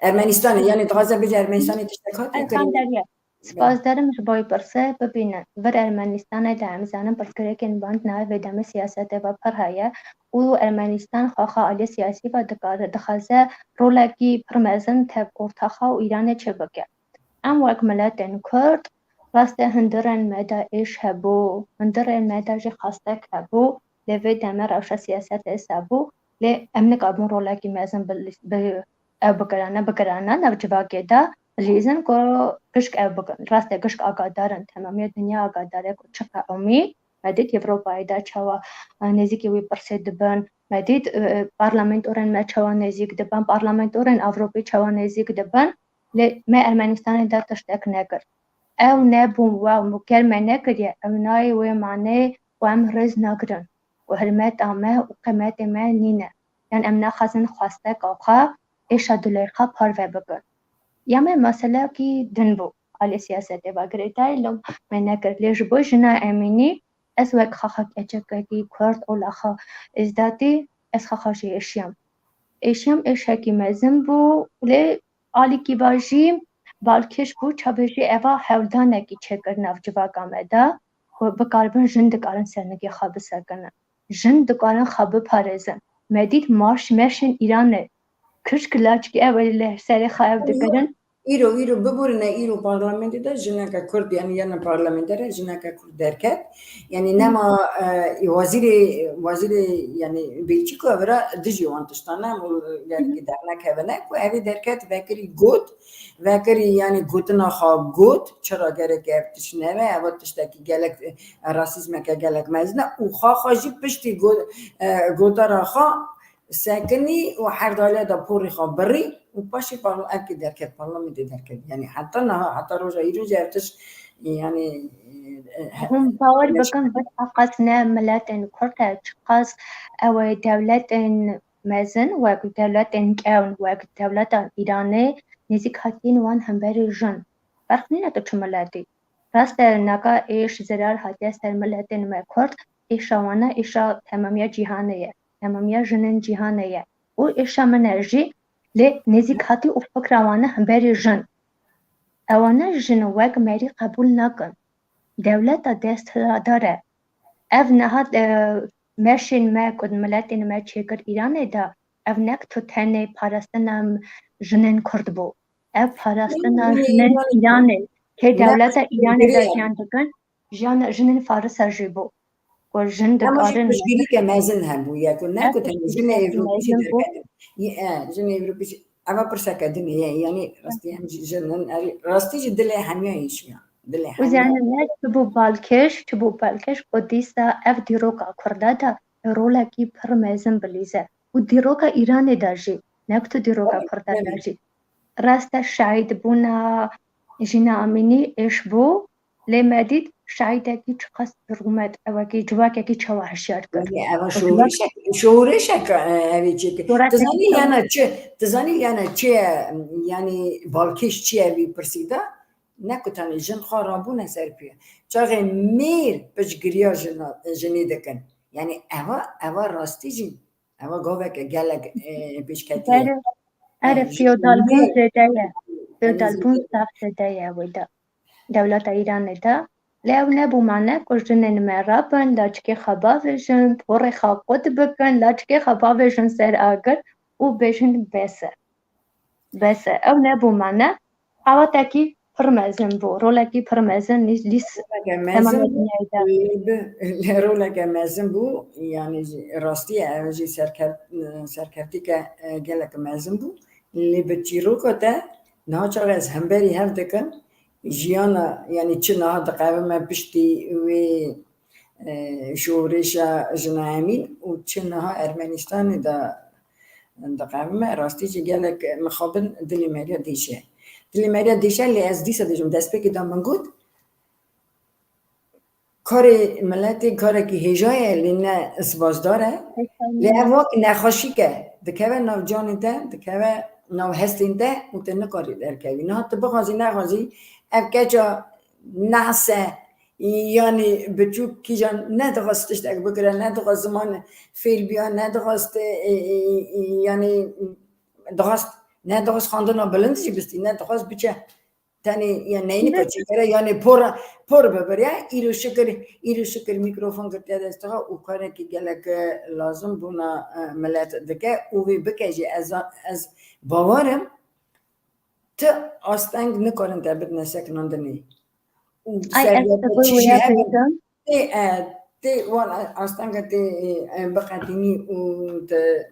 Ermenistanê, yani dixwaze bêje Ermenistanê tiştek hatiye kirin? Spas derim ji bo wî pirsê. Bibînin, vir Ermenistanê de em zanin pirsgirêkên band navê vê demê siyasetê ve pir heye û Ermenistan xwexa alî siyasî ve dikare, dixwaze rolekî pir mezin tev ortaxa û Îranê çêbike. Em wek miletên Kurd, raste hundirên me de êş hebû, hundirên me de jî xwestek hebû, lê vê demê rewşa siyasetê wisa bû, lê em nikabûn rolekî mezin bi, bi ew bigirane, bigirane nav civakê de, bilîzin ku gişk ew bikin. Raste gişk agadar in, temamiya dinya agadar e ku çiqa umî, me dît Ewropayê de çawa, e, nêzîkî wî pirsê dibin, me dît, e, parlamentorên me çawa nêzîk dibin, parlamentorên Ewropî çawa nêzîk dibin, lê me Ermenistanê de tiştek nekir. Ew nebûn, wa ger me nekiriye, ew nayê wê maneyê û em rêz nagirin û hilmeta me û qîmetê me nîne. Yan em naxwazin xwesteka xwe, êşa dilê xwe parve bikin. Ya me meselekî din bû, alî siyasetê ve girêdayî, lom me nekir. Lê ji bo jina Emînî, ez wek xaxa keçekekî Kurd, olaxa Êzdatî, ez xaxa jî êşiyam. Êşiyam, êşekî mezin bû, lê alîkî va jî balkêş bû, çavê jî eva hewldanekî çêkir nav civaka me de, ku bikaribin, jin dikarin sernigê xwe bisekinin. Jin dikarin xwe biparêzin. Me dît marş meşên Îranê. Kişk laçkî ew ê li serê xwe ew dikirin. Îro, îro biborîne, îro parlamentê de jineke Kurd, yani, yana parlamenter e, jineke Kurd derket. Yani, nema, e, wezîrê, wezîrê, yani, Belçîka vira dijî wan tiştan e, û gelekî dernekevine ku evê derket vekirî got, vekirî, yani, gotina xwe got, çira gerek ev tişt nebe, ev tiştekî gelek, e, rasîzmeke gelek mezin e û xwe xwe jî piştî got-, e, gotara xwe sekinî û her daliya de porê xwe birî û paşê parl-, evkê derket, parlamentê derket. Yani heta niha, heta roja îro jî ev tişt, yani, e, e, Hûn bawer bikin, vê çiqas ne miletên Kurd e, çiqas ew ê dewletên mezin, wek dewletên kewn, wek dewleta Îranê, nêzîk hatiyên wan hemberî jin. Ferq nîne tu çi miletî. Rast e, naka êş, zerar hatiye ser miletên me Kurd, êşa wan e, êşa temamiya cîhanê ye, temamiya jinên cîhanê ye. Û êşa min e jî, lê nêzîk hatî û fikra wan e hemberî jin. Ewana jin wek merî qebûl nakin. Dewleta desthilatdar e. Ev niha, e, meşên me ku miletên me çêkir Îranê de, ev nek tu tenê parastina jinên Kurd bû. Ev parastina jinên Îranê, kê dewleta Îranê de jiyan dikin, jiyan jinên Farisa jî bû. Ku jin dikarin piştgirîke mezin hebûye, ku ne ku tenê jinê Ewropî jî derketin. Jinê Ewropî jî, eva pirseke din e, yani rastî em jî jin in, rastî jî dilê hemiya êşiya. Dilê hemiya. Û yani ne çi bû balkêş, çi bû balkêş, ku dîsa ev dîroka Kurda de rolekî pir mezin bilîze. Û dîroka Îranê de jî, ne ku tu dîroka Kurda de jî. Rast e, şahîdbûna Jîna Amînî êş bû, lê me dît şahîdekî çiqas rûmet, ewekî civakekî çawa hişyar kir. Yanî eva şorişek, şorişek, e, evê çêkir. Tu zanî yana çi, tu zanî yana çi ye, yanî balkêş çi ye vî pirsî de? Ne ku tenê jin xwe rabûne ser pê. Çaxê mêr piştgiriya jina, jinê dikin. Yanî eva, eva rastî jî Eva gaveke gelek, e, pêşketî ye. Erê, erê, feodalbûn zêde ye. Feodalbûn zaf zêde ye wê de. Dewleta Îranê de. Lê ew nebû mane ku jinên me rabin, laçikê xwe bavêjin, porê xwe qut bikin, laçikê xwe bavêjin ser agir û bêjin bes e. Bes e. Ew nebû mane. Awatekî pir mezin bû, rolekî pir mezin lî-, lîs Roleke mezin bû, lê bi, lê roleke mezin bû, yani jî rastî ye, ev jî serkev-, serkevtîke, e, gelek mezin bû. Lê bi çîroka te, niha çax ez hemberî hev dikim, jiyana, yani çi niha diqevime piştî wê, e, şorêşa Jina Emîn û çi niha Ermenistanê de diqevime, rastî jî gelek mixabin dilê me re dêşe. Dilê me re dêşe, lê ez dîsa dibêjim, destpêkê de min got, karê miletê karekî hêja ye, lê ne sipasdar e. Lê ev wek nexweşîk e. Dikeve nav canê te, dikeve nav hestên te û tu nikarî derkevî. Niha tu bixwazî, nexwazî, ev keça nas e, yanî biçûk kîjan nedixwest tiştek bikire, nedixwest ziman fêl biya, nedixwest, e, e, e, yanî dixwest, nedixwest xwendina bilind jî bistî, nedixwest biçe. Tenê ya neynika çêkere, yanê por, por bibiriye. Îro şikir, îro şikir mîkrofon girtiye destê xwe û karekî gelek, e, lazim bûna, e, milet dike û wê bike jî. Ez, ez bawer im, ti asteng nikarin te bidine sekinandinê. Û Ay, ez sergerde bi çi jî wêya hebin, bêjim. Tê, e, tê wan, e, astenge tê, e, biqetînî û te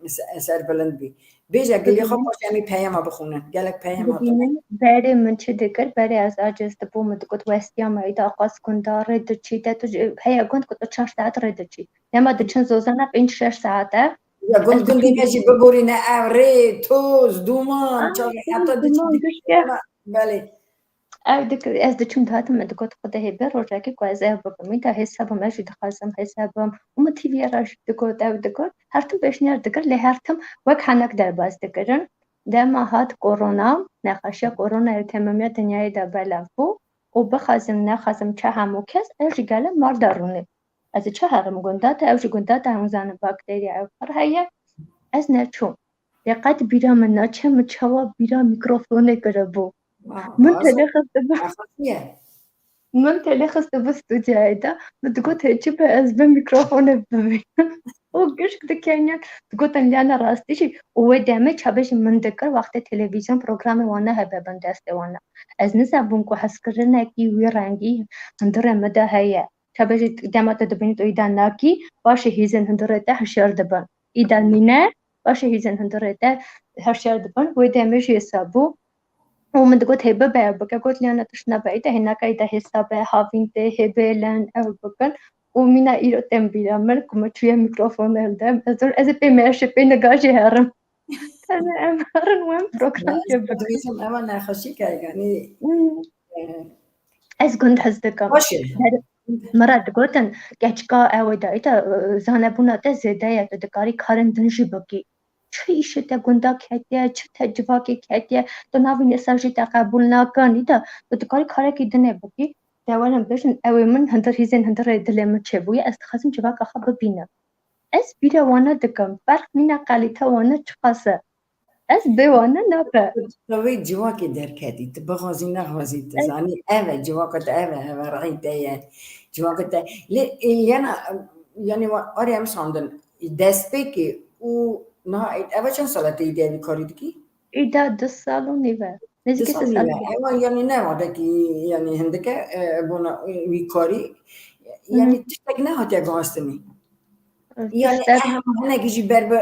se-, serbilind bî. Bêje gilê xwe, Bibîne. Paşê em ê peyama bixwînin. Gelek peyama hatine. Bibîne, berê min çi dikir, berê ez aciz dibûm, min digot, westiya me, îda qas gunda rê diçî, te tu ji, heye gund ku tu çar saet rê diçî. Dema diçin zozana pênc şeş saet e. Ya gund, gundê me jî biborîne, ev rê, toz, duman, Ah, çavê toz, heta diçin duman, dikir gişke. Belê. Ew dikir, ez diçim dihatim, min digot, Xwedê hê bi rojekê ku ez ev bikim. Îda hêsa bim, ez jî dixwazim hêsa bim. Û min T V'ye re jî digot, ew digot. Her tim pêşniyar dikir, lê her tim wek henek derbas dikirin. Dema hat korona, nexweşiya koronayê temamiya dinyayê de belav bû. Û bixwazim, nexwazim, çi hemû kes, ez ji gele mar de rûnim. Ez ê çi herim gunda te, ew jî gunda te, hûn zanin bakterya ew pir heye. Ez neçûm. Lê qet bîra min naçe, min çawa bîra mîkrofonê kiribû. Ah, Min ah, telê xistibû. Xafiye. Min telê xistibû stûdyoyê de. Min digot, hê çi be, ez bi mîkrofonê bibînim. Û gişk dikeniyan. Digotin, liyane rastî jî. Û wê demê çabe jî min dikir, wextê televîzyon programê wan nehebe bin destê wan. Ez nizanbûm ku hezkirinekî wî rengî hundirê min de heye. Çabe jî dema te dibînî tu îda nakî, paşê hîzên hundirê te hişyar dibin. Îda nîne, paşê hîzên hundirê te hişyar dibin. Wê demê jî hêsa bû. Û min digot, hê bibe, bike, got, liyane tişt nebe, îda hênaka, îda hêsa be, havîn tê, hê bêlen, ew bikin. Û mîna îro tên bîra min, ku min çûye mîkrofon hilde. Ez, ez ê pê meşe, pê niga jî herim. Tenê em herin wan program çê bikin. Dibêjim, ewa nexweşîk e, yanî, Hmm. e, Ez gund hez dikim. Baş e. Ber-, min re digotin, keçika ew ê dayî te, e, zanebûna te zêde ye, tu dikarî karên din jî bikî. Çi îşê te gunda ketiye, çi te civakê ketiye, tu navî nêsa jî te qebûl nakin, îda tu dikarî karekî dinê bikî. De werin bêjin, ew ê min hundir hîzên hundirê dilê min çêbûye, ez dixwazim civaka xwe bibînim. Ez bîra wana dikim, ferq mîna qalîte wana çiqas e. Ez bê wana nabe. Tu wê civakê derketî, tu bixwazî nexwazî, tu Ev zanî, ev e, civaka te ev e, ev e, rehî te ye, civaka te. Lê, e, yana, yanî, wa-, arê em sandin, destpêkê û niha, eva çend sala te îdî evî karî dikî? Îda du sal û nîv e. Nêzîkî Du sal du sal nîv e. Nîv e. Ewa, yanî, ne wadekî, yanî, hindike, e, bona, e, wî karî. Hı hı. Yanî, tiştek nehatiye guhastinê. Yanî, Tiştek ehem hinekî jî ber bi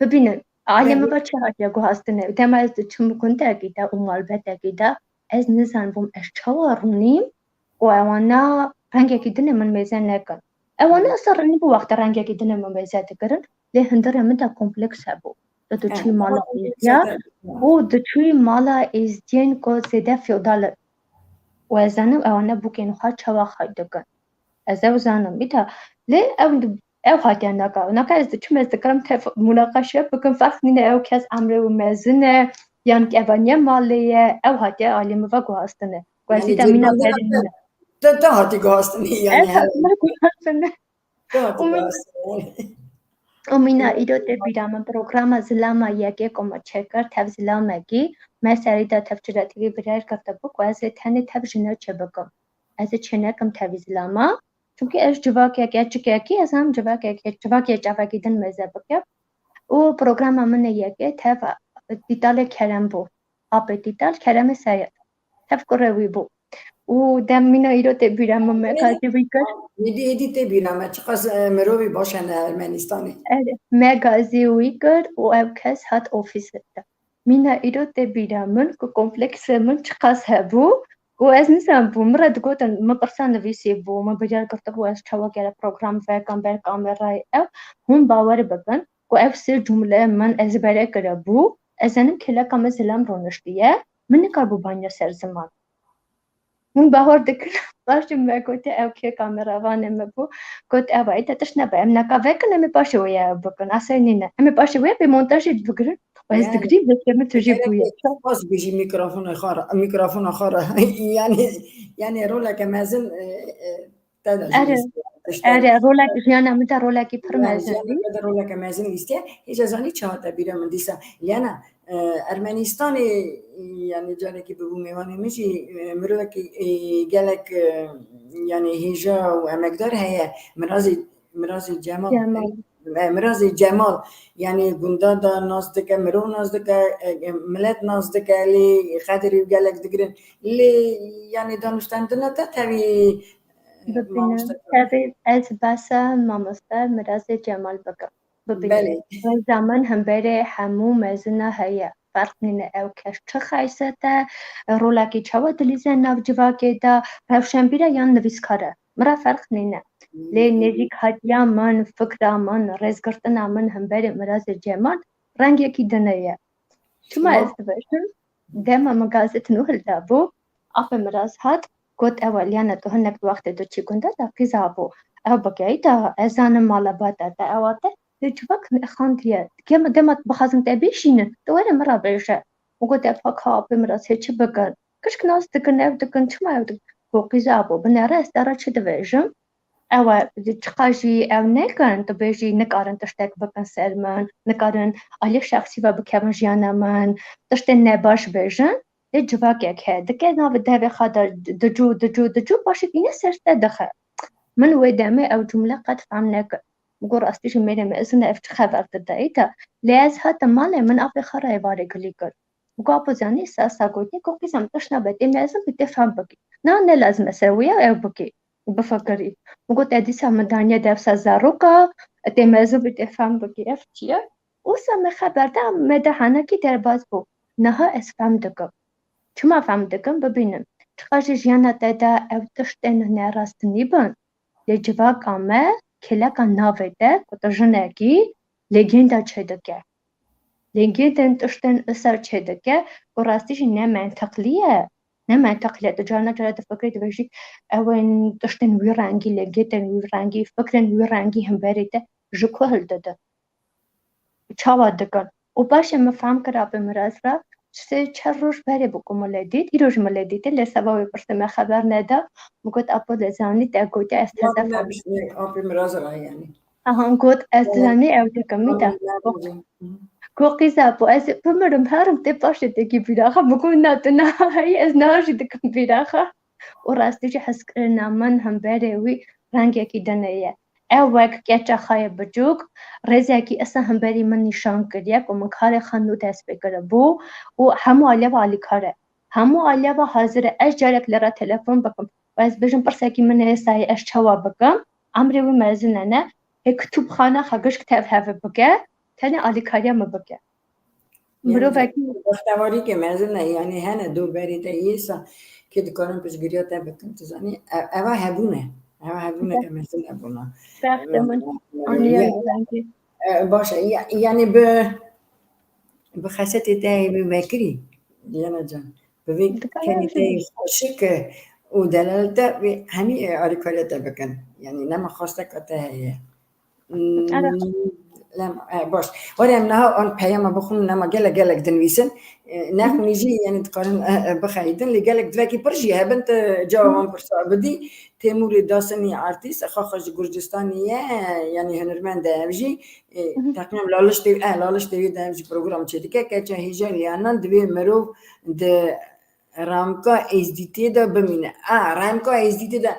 Bibînin, ailê min ve çi hatiye guhastinê? Dema ez diçim gundekî de û malbetekî de, ez nizanibûm ez çawa rûnîm ku ewana rengekî dinê min mêze nekin. Ewana esa rûnî bû wexta rengekî dinê min mêze dikirin, lê hundirê min de kompleks hebû. Tu diçûyî mala êzdiya û diçûyî mala êzdiyên ku zêde feodal in. Û ez zanim ewana bûkên xwe çawa xwey dikin. Ez ew zanim, îta lê ew, ew hatiye naka. Naka ez diçim, ez dikarim tev munaqeşe bikim. Ferq nîne ew kes emrê wî mezin e, yan kevaniye malê ye, ew hatiye alî min ve guhastine. Ku ez Yanî îta mîna cêbandina berê te, nîne. te, te hatî guhastinê, yanî Ez hela. hatime guhastine. Te hatî Û mîna, guhastinê, yanî. û mîna îro tê bîra min programa Zilama yekê ku me çêkir, tev zilamekî, me serî de tev Çile T V biryar girtibû ku ez ê tenê tev jine çêbikim. ez ê çênekim tevî zilama. Çimkî ez civakek, ya çikekî, ez hem civakek, civakê çavekî din mêze bikim. Û programa min ê yekê tev Dîtalê Kerem bû. Apê Dîtal, Keremê Seyed. Tev kurê wî bû. Û dem mîna îro tê bîra min, me ka jî wî kir. Êdî, êdî tê bîra me. Çiqas, e, mirovî baş hene Ermenistanê. Er, me gazî wî kir û ew kes hat ofîsê de. Mîna îro tê bîra min ku kompleksê min çiqas hebû û ez nizanbûm. Min re digotin, min pirsa nivîsî bû, min biryar girtibû ez çawa gere program vekim ber kamerayê ew. Hûn bawer bikin ku ev sê cumle min ezbere kiribû. Ez zanim kêleka min zilam roniştiye. Min nikaribû banya ser ziman. Hûn bawer dikin, paşê me gote ew kê kameravanê me bû, got, "Ev ê te tişt nebe, em neka vekin, em ê paşê wê ya bikin, asê nîne. Em ê paşê wê ya pê montajê bigirin." Û ez Yani, digirî, destê min tu jî gerek bûye. Spas bijî mikrofona xwe re, mikrofona xwe re. Yani, yani roleke mezin, e, e, te de Erê, jî tişt erê, rolek, jiyana min de rolekî pir Yani, mezin jiyana bî. Te de roleke mezin lîstiye. Hêja zanî çi hate bîra min dîsa. Liyana, e, Ermenistanê, yani carekî bibû mêvanê min jî, e, mirovekî, e, gelek, e, yani hêja û emekdar heye. Mirazê, Mirazê Cemal. Cemal. E, Mirazê Cemal, yani gunda da nas dike, mirov nas dike, e, e, milet nas dike, lê qedirî gelek digirin. Lê, yani danûstendina te tevî, e, Bibîne. Mamoste. Tevî ez behsa mamoste Mirazê Cemal bikim. Bibîne. Belê. Rêza min hemberê hemû mezina heye. Ferq nîne ew kes çi xeysete, rolekî çawa dilîze nav civakê de, rewşenbîr e yan nivîskar e. Min re ferq nîne. Lê nêzîk hatiya min, fikra min, rêzgirtina min hemberê Mirazê Cemal rengekî dine ye. Çima Tamam. ez dibêjim? Dema min gazetin û hildabû, apê Miraz hat, got, "Ewa Liyana, tu hinek wextê tu çî gunda da qîza bû. Ew bigeyî da, ez zanim mala bata te, ewa te, lê civak nexandiye. Dema, dema bixwazin te bêşînin, tu were min re bêje." Û got, "Ev haka apê Miraz hê çi bikin? Kişk nas dikin, ev dikin, çima ev dikin?" Got, "Qîza bû, binêre ez te re çi dibêjim?" Ew e, çiqa jî ew nekin, tu bêjî, nikarin tiştek bikin ser min, nikarin alî şexsî ve bikevin jiyana min, tiştên nebaş bêjin, lê civakek heye, dike navê devê xwe de dicû, dicû, dicû, paşê tîne ser te dixe. Min wê demê ew cumle qet fehm nekir. Min got, "Rastî jî mêrê mezin e, ev çi xeber dide îta?" Lê ez hatim malê, min apê xwe re êvarê gilî kir. Min got, "Apo zanî, sasa gotî ku qîza min tişt nabe, tê mezin bî, tê fehm bikî. Na ne lazim e ser wê ya ew bikî, bifikirî." Min got, "Te dîsa min daniye dersa zaroka, tê mezin bî, tê fehm bikî, ev çi ye?" Wisa me xeber da, me de henekî derbas bû. Niha ez fehm dikim. Çima fehm dikim? Bibînin. Çiqa jî jiyana te de ew tiştên ne rastinî bin, lê civaka me kêleka navê te ku tu jinekî, lê gênda çêdike. Lê gêndên tiştên wisa çêdike ku rastî jî ne mentiqlî ye. Ne mentiqlî ye. Tu carna cara difikirî, dibêjî, ew ên tiştên wî rengî, lê gêndên wî rengî, fikrên wî rengî hemberî te ji ku hildidin? Çawa dikin? Û paşê min fehm kir apê Miraz re, sê çar roj berê bû ku min lê dît, îro jî min lê dîtê, lê seba wê pirsê me xeber neda. Min got, "Apo, dizanî te gotiye, ez teze fehm." Apê Miraz re yani. Aha, got, "Ez dizanî ew dikim, mîta." Got, "Qîza bû, ez ê bimirim, herim tê paşê têkî bîra xwe." Min got, "Na, tu niha heyî, ez niha jî dikim bîra xwe." Û rastî jî hezkirina min hemberê wî rengekî dine ye. Ew wek keça xwe ye biçûk, rêzekî esa hemberî min nîşan kiriye ku min karê xwe nû dest pê kiribû û hemû aliyê ve alîkar e. Hemû aliyê ve hazir e. Ez carek li re telefon bikim û ez bêjim, "Pirsekî min ê êsayê, ez çawa bikim?" Emrê wî mezin e, ne? Hê kitûbxana xwe gişk tev hev bike, tenê alîkariya min bike. Yani, Mirovekî bextewarî ke mezin e, yani hene dû berî te yê sa kê dikarin piştgiriya te bikin, tu zanî, e-, eva hebûne. Eva hebûne ke mezin e bûna. Bextê min. Aniye rengî. E, baş e. Ya-, yani bi, bi xesetê te yê bi vekirî, Liyana can. Bi vê kenê te yê xweşik û delal te wê hemî, e, alîkariya te bikin. Yani nema xwesteka te heye. Hmm, lem, e, baş. Were em niha an peyama bixwin, nema gelek gelek dinivîsin. E, nexwînî jî, yani dikarin, e, e, bixeyidin. Lê gelek divekî pir jî hebin, tu cewab wan pirsa bidî. Têmûrê Dasinî artîst, xwe xwe ji Gurcistanê ye, yani hunermend e ev jî. E, teqrîben Laliş T V, e, Laliş T V de ev jî program çêdike. Keça hêja Liyanan divê mirov di Ramka Êzdîtiyê de bimîne. A, Ramka Êzdîtiyê de,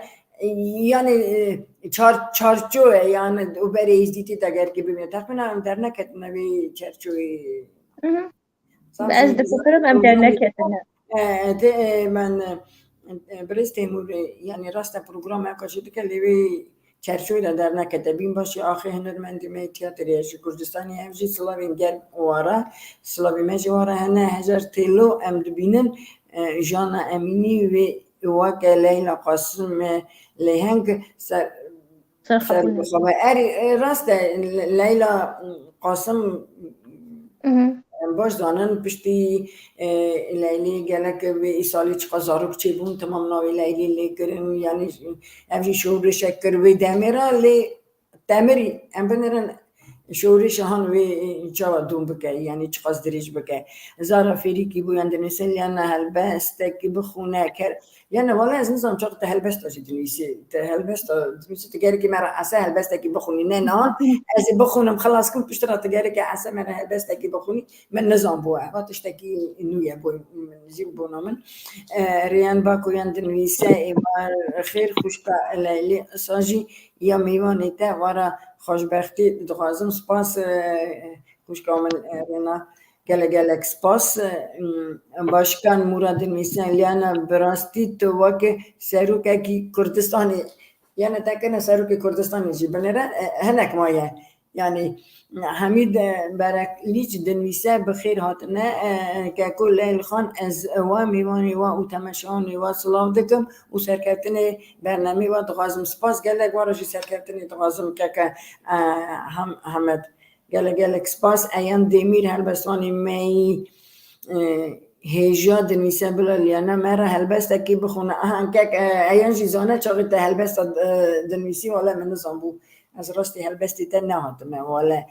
yani, e, çar-, çarçoye, yani, û berê Êzdîtiyê de gerkê bimîne. Texmîna em derneketine vê çerçoyê. Hı hı. Sanki Ez difikirim em derneketine. E, te, e, ben, e, e, Birêz Têmûr, e, yani, rast e, program eka jî dike, lê wê çerçoyê de dernekete. Bîn başî axê hunermendê me yê tiyatrê ye ji Kurdistanê, ev jî silavên germ wara, silavê me jî wara hene. Hejar Têlo em dibînin, e, Jana Emînî wê weke Leyla Qasim, e, lêheng ser, Ser ser xapûnê. Bixwe. Erê, e, rast e, Le-, Leyla Qasim, Hı hı. em baş zanin, piştî, e, Leylê gelek vê îsalê çiqas zarok çêbûn, temam navê Leylê lê kirin, yani ev jî şorişek kir wê demê re, lê temirî, em binêrin şorişa han wê, e, çawa dûm bike, yani çiqas dirêj bike. Zara Fêrîkî bû, yan dinivîse Liyana helbestekî bixûne, ker-, Liyana, wala ez nizanim çax te helbesta jî dinivîsî. Te helbesta dinivîsî, tu gerekî me re ese helbestekî bixûnî. Ne niha, ez ê bixûnim, xilas kim, piştre tu gerekî ese me re helbestekî bixûnî. Min nizanbû, eva tiştekî nû ye bo min jî û bona min. E, Rêyan Bako yan dinivîse, êvar xêr xwişka Leylê, isa jî ya mêvanê te, wara xweşbextî dixwazim. Spas, e, xwişka min, e, Rêna. Gelek gelek spas. E, Başkan Mûra dinivîse, Liyana, bi rastî tu weke serokekî Kurdistanê, yani te kene serokê Kurdistanê jî binêre, e, hinek maye. Yani Hemîd, e, Bereklîç dinivîse, bi xêr hatine, e, Keko Leyl Xan, ez we mêvanê we û temeşewanê we silav dikim û serkeftinê bernameyê we dixwazim. Spas gelek, we re jî serkeftinê dixwazim keke, e, Hem-, Hemed. Gelek gelek spas. Eyan Demîr, helbestvanê me yî, e, hêja dinivîse, bila Liyana me re helbestekî bixûne. Aha, kek, e, Eyan jî zane çaxê te helbesta, e, dinivîsî, wele min nizanbû. Ez rastî helbestê te nehatime, wele,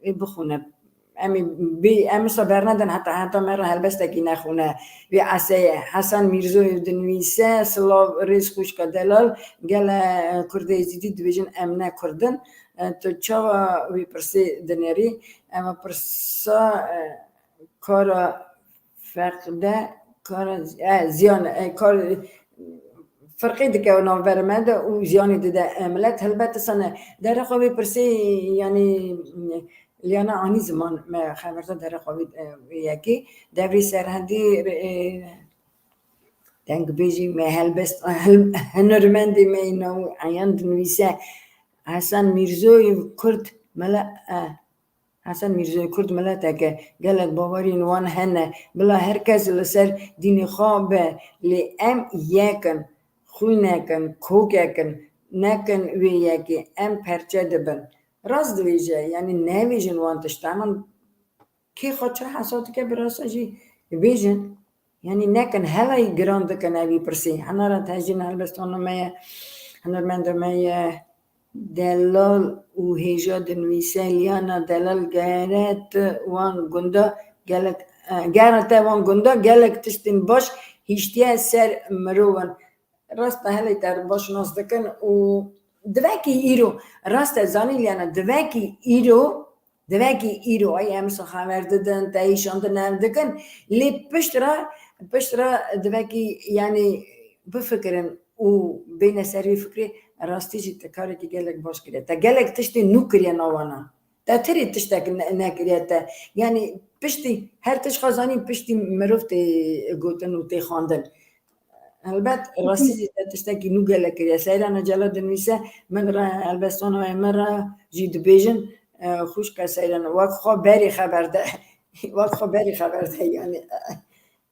ê bixûne. Em ê bê, em wisa bernedin heta, heta me re helbestekî nexûne. Wê eseye. Hesen Mîrzoyev dinivîse, silav rêz xwişka delal, gele Kurdê Êzidî dibêjin em ne Kurd in. E, tu çawa wî pirsê dinêrî? Ema pirsa, e, kara feqde, kara, e, ziyan, e, kar, firqê dike navbera me de û ziyanê dide, e, milet. Helbet sene derê xwe vê pirsê, yani, Liyana anî ziman me xeberda derê xwe vê, e, vê yekê. Devrê Serhedê, e, dengbêjî me helbest, hel-, hunermendê me yî navî eyan dinivîse Hesen Mîrzoyev Kurd mele, e, Hesen Mîrzoyev Kurd mileteke gelek baweriyên wan hene. Bila her kes li ser dînê xwe be, lê em yek in, xwînek in, kokek in, nekin wê yekê, em perçe dibin. Rast dibêje, yanî nebêjin wan tiştan. Kê xwe çi hesab dike, bi rasta jî bêjin. Yanî nekin, helayî giran dikin evî pirsî. Henara te jî helbestana me ye, hunermenda me ye. Delal û hêja dinivîse, Liyana delal, gere te wan gunda gelek, e, gere te wan gunda gelek tiştên baş hiştiye ser mirovan. Rast e, helê te baş nas dikin û divekî îro, rast e, zanî Liyana, divekî îro, divekî îro, ay em xeber didin, te hîşandin, ev dikin, lê pişt re, pişt re divekî, yanî bifikirin û bêne ser vê fikrê, rastî jî te karekî gelek baş kiriye. Te gelek tiştê nû kiriye nav wana. Te tirî tiştek ne-, nekiriye te. Yanî piştî her tişt xwe zanîn, piştî mirov tê gotin û tê xwendin. Helbet, rastî jî te tiştekî nû gelek kiriye. Seyrana Celal dinivîse, min re, helbestana wê min re jî dibêjin, e, xwişka Seyrana, wek xwe berî xeber de, wek xwe berî xeber de, yanî, e,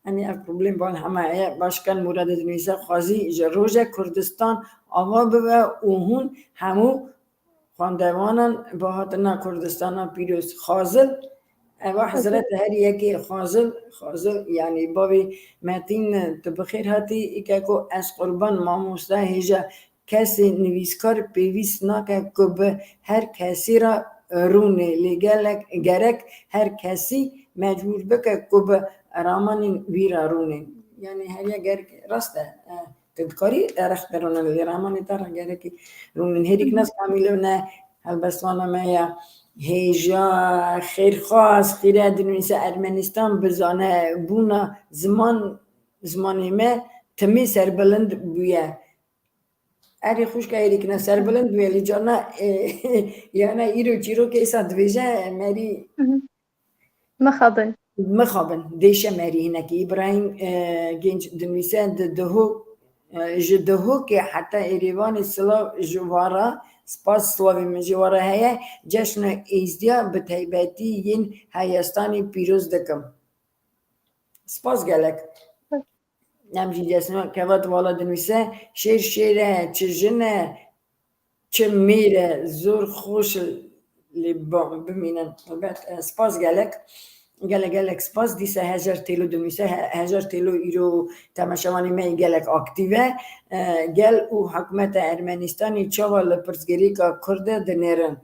Hani ev problem van hema heye. Başkan Murad dinivîse, xwezî ji roje Kurdistan ava bibe û hûn hemû xwendevanan bi hatina Kurdistana pîroz. Xazil, eva hezrete her yekê Xazil, Xazil, yanî bavê Metîn, tu bi xêr hatî, îke ku ez qurban mamosta hêja kesê nivîskar pêwîst nake ku bi her kesî re rûnê, lê gelek, gerek her kesî mecbûr bike ku bi ramanên wî re rûnê. Yanî heriya gerek rast e, e, tu dikarî derexte rûnê, lê ramanê te re gerekî rûnên. Hêrîk Nas Kamîlov ne helbestwana me ya hêja, xêrxwaz, xîre dinivîse, Ermenistan bi zanebûna ziman zimanê me timî serbilind bûye. Erê xwişka êrîkine serbilind bûye, lê carna, e, yana îro çîrokê êsa dibêje, merî Hı hı. Mixabin. Mixabin, dêşe merî hinekî. Îbrahîm, e, Genç dinivîse, di Duhok, e, ji Duhokê heta Êrêvanê silav ji we re, spas, silavê min ji we re heye. Ceşna Êzdiya bi taybetî yên Heyestanê pîroz dikim. Spas gelek. Em jî desna keva di vala dinivîse, şêr şêr e, çi jin e, çi mêr e, zor xweş e, lê ba-, bimînin. Helbet, e, spas gelek. Gelek, gelek spas. Dîsa Hejar Têlo dinivîse. He-, Hejar Têlo îro temaşevanê me yê gelek aktîf e. E, gel û hikûmeta Ermenîstanê çawa li pirsgirêka Kurd de dinêrin?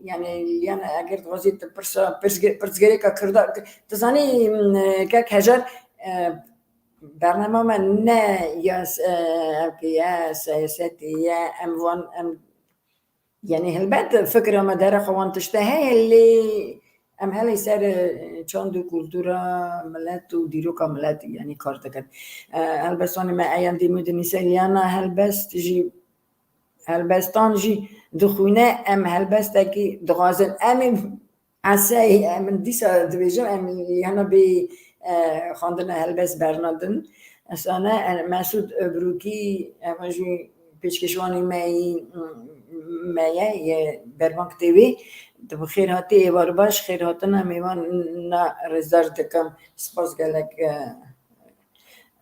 Yani, yani eger dixwazî tu pirsa, pirsge-, pirsgirêka Kurda, tu zanî, m, kek Hejar, e, bernama me ne ya s-, e, ev ki ye, siyasetê ye, em van, em, yani helbet fikra me dere xwe wan tişte heye, lê em helê ser, e, çand û kultura milet û dîroka milet, yani kar dikin. E, helbestanê me eyan dîmû dinîse liyana helbest jî helbestan jî dixwîne, em helbestekî dixwazin. Em ê eseyê, em dîsa dibêjim, em yana bê, e, xwendina helbest bernadin. Esane, e, Mesûd Brûkî, ev jî pêşkêşvanê me yî, me ye, yê Berbang T V. Tu bi xêr hatî, êvar baş, xêr hatina mêvan na rêzdar dikim. Spas gelek, e,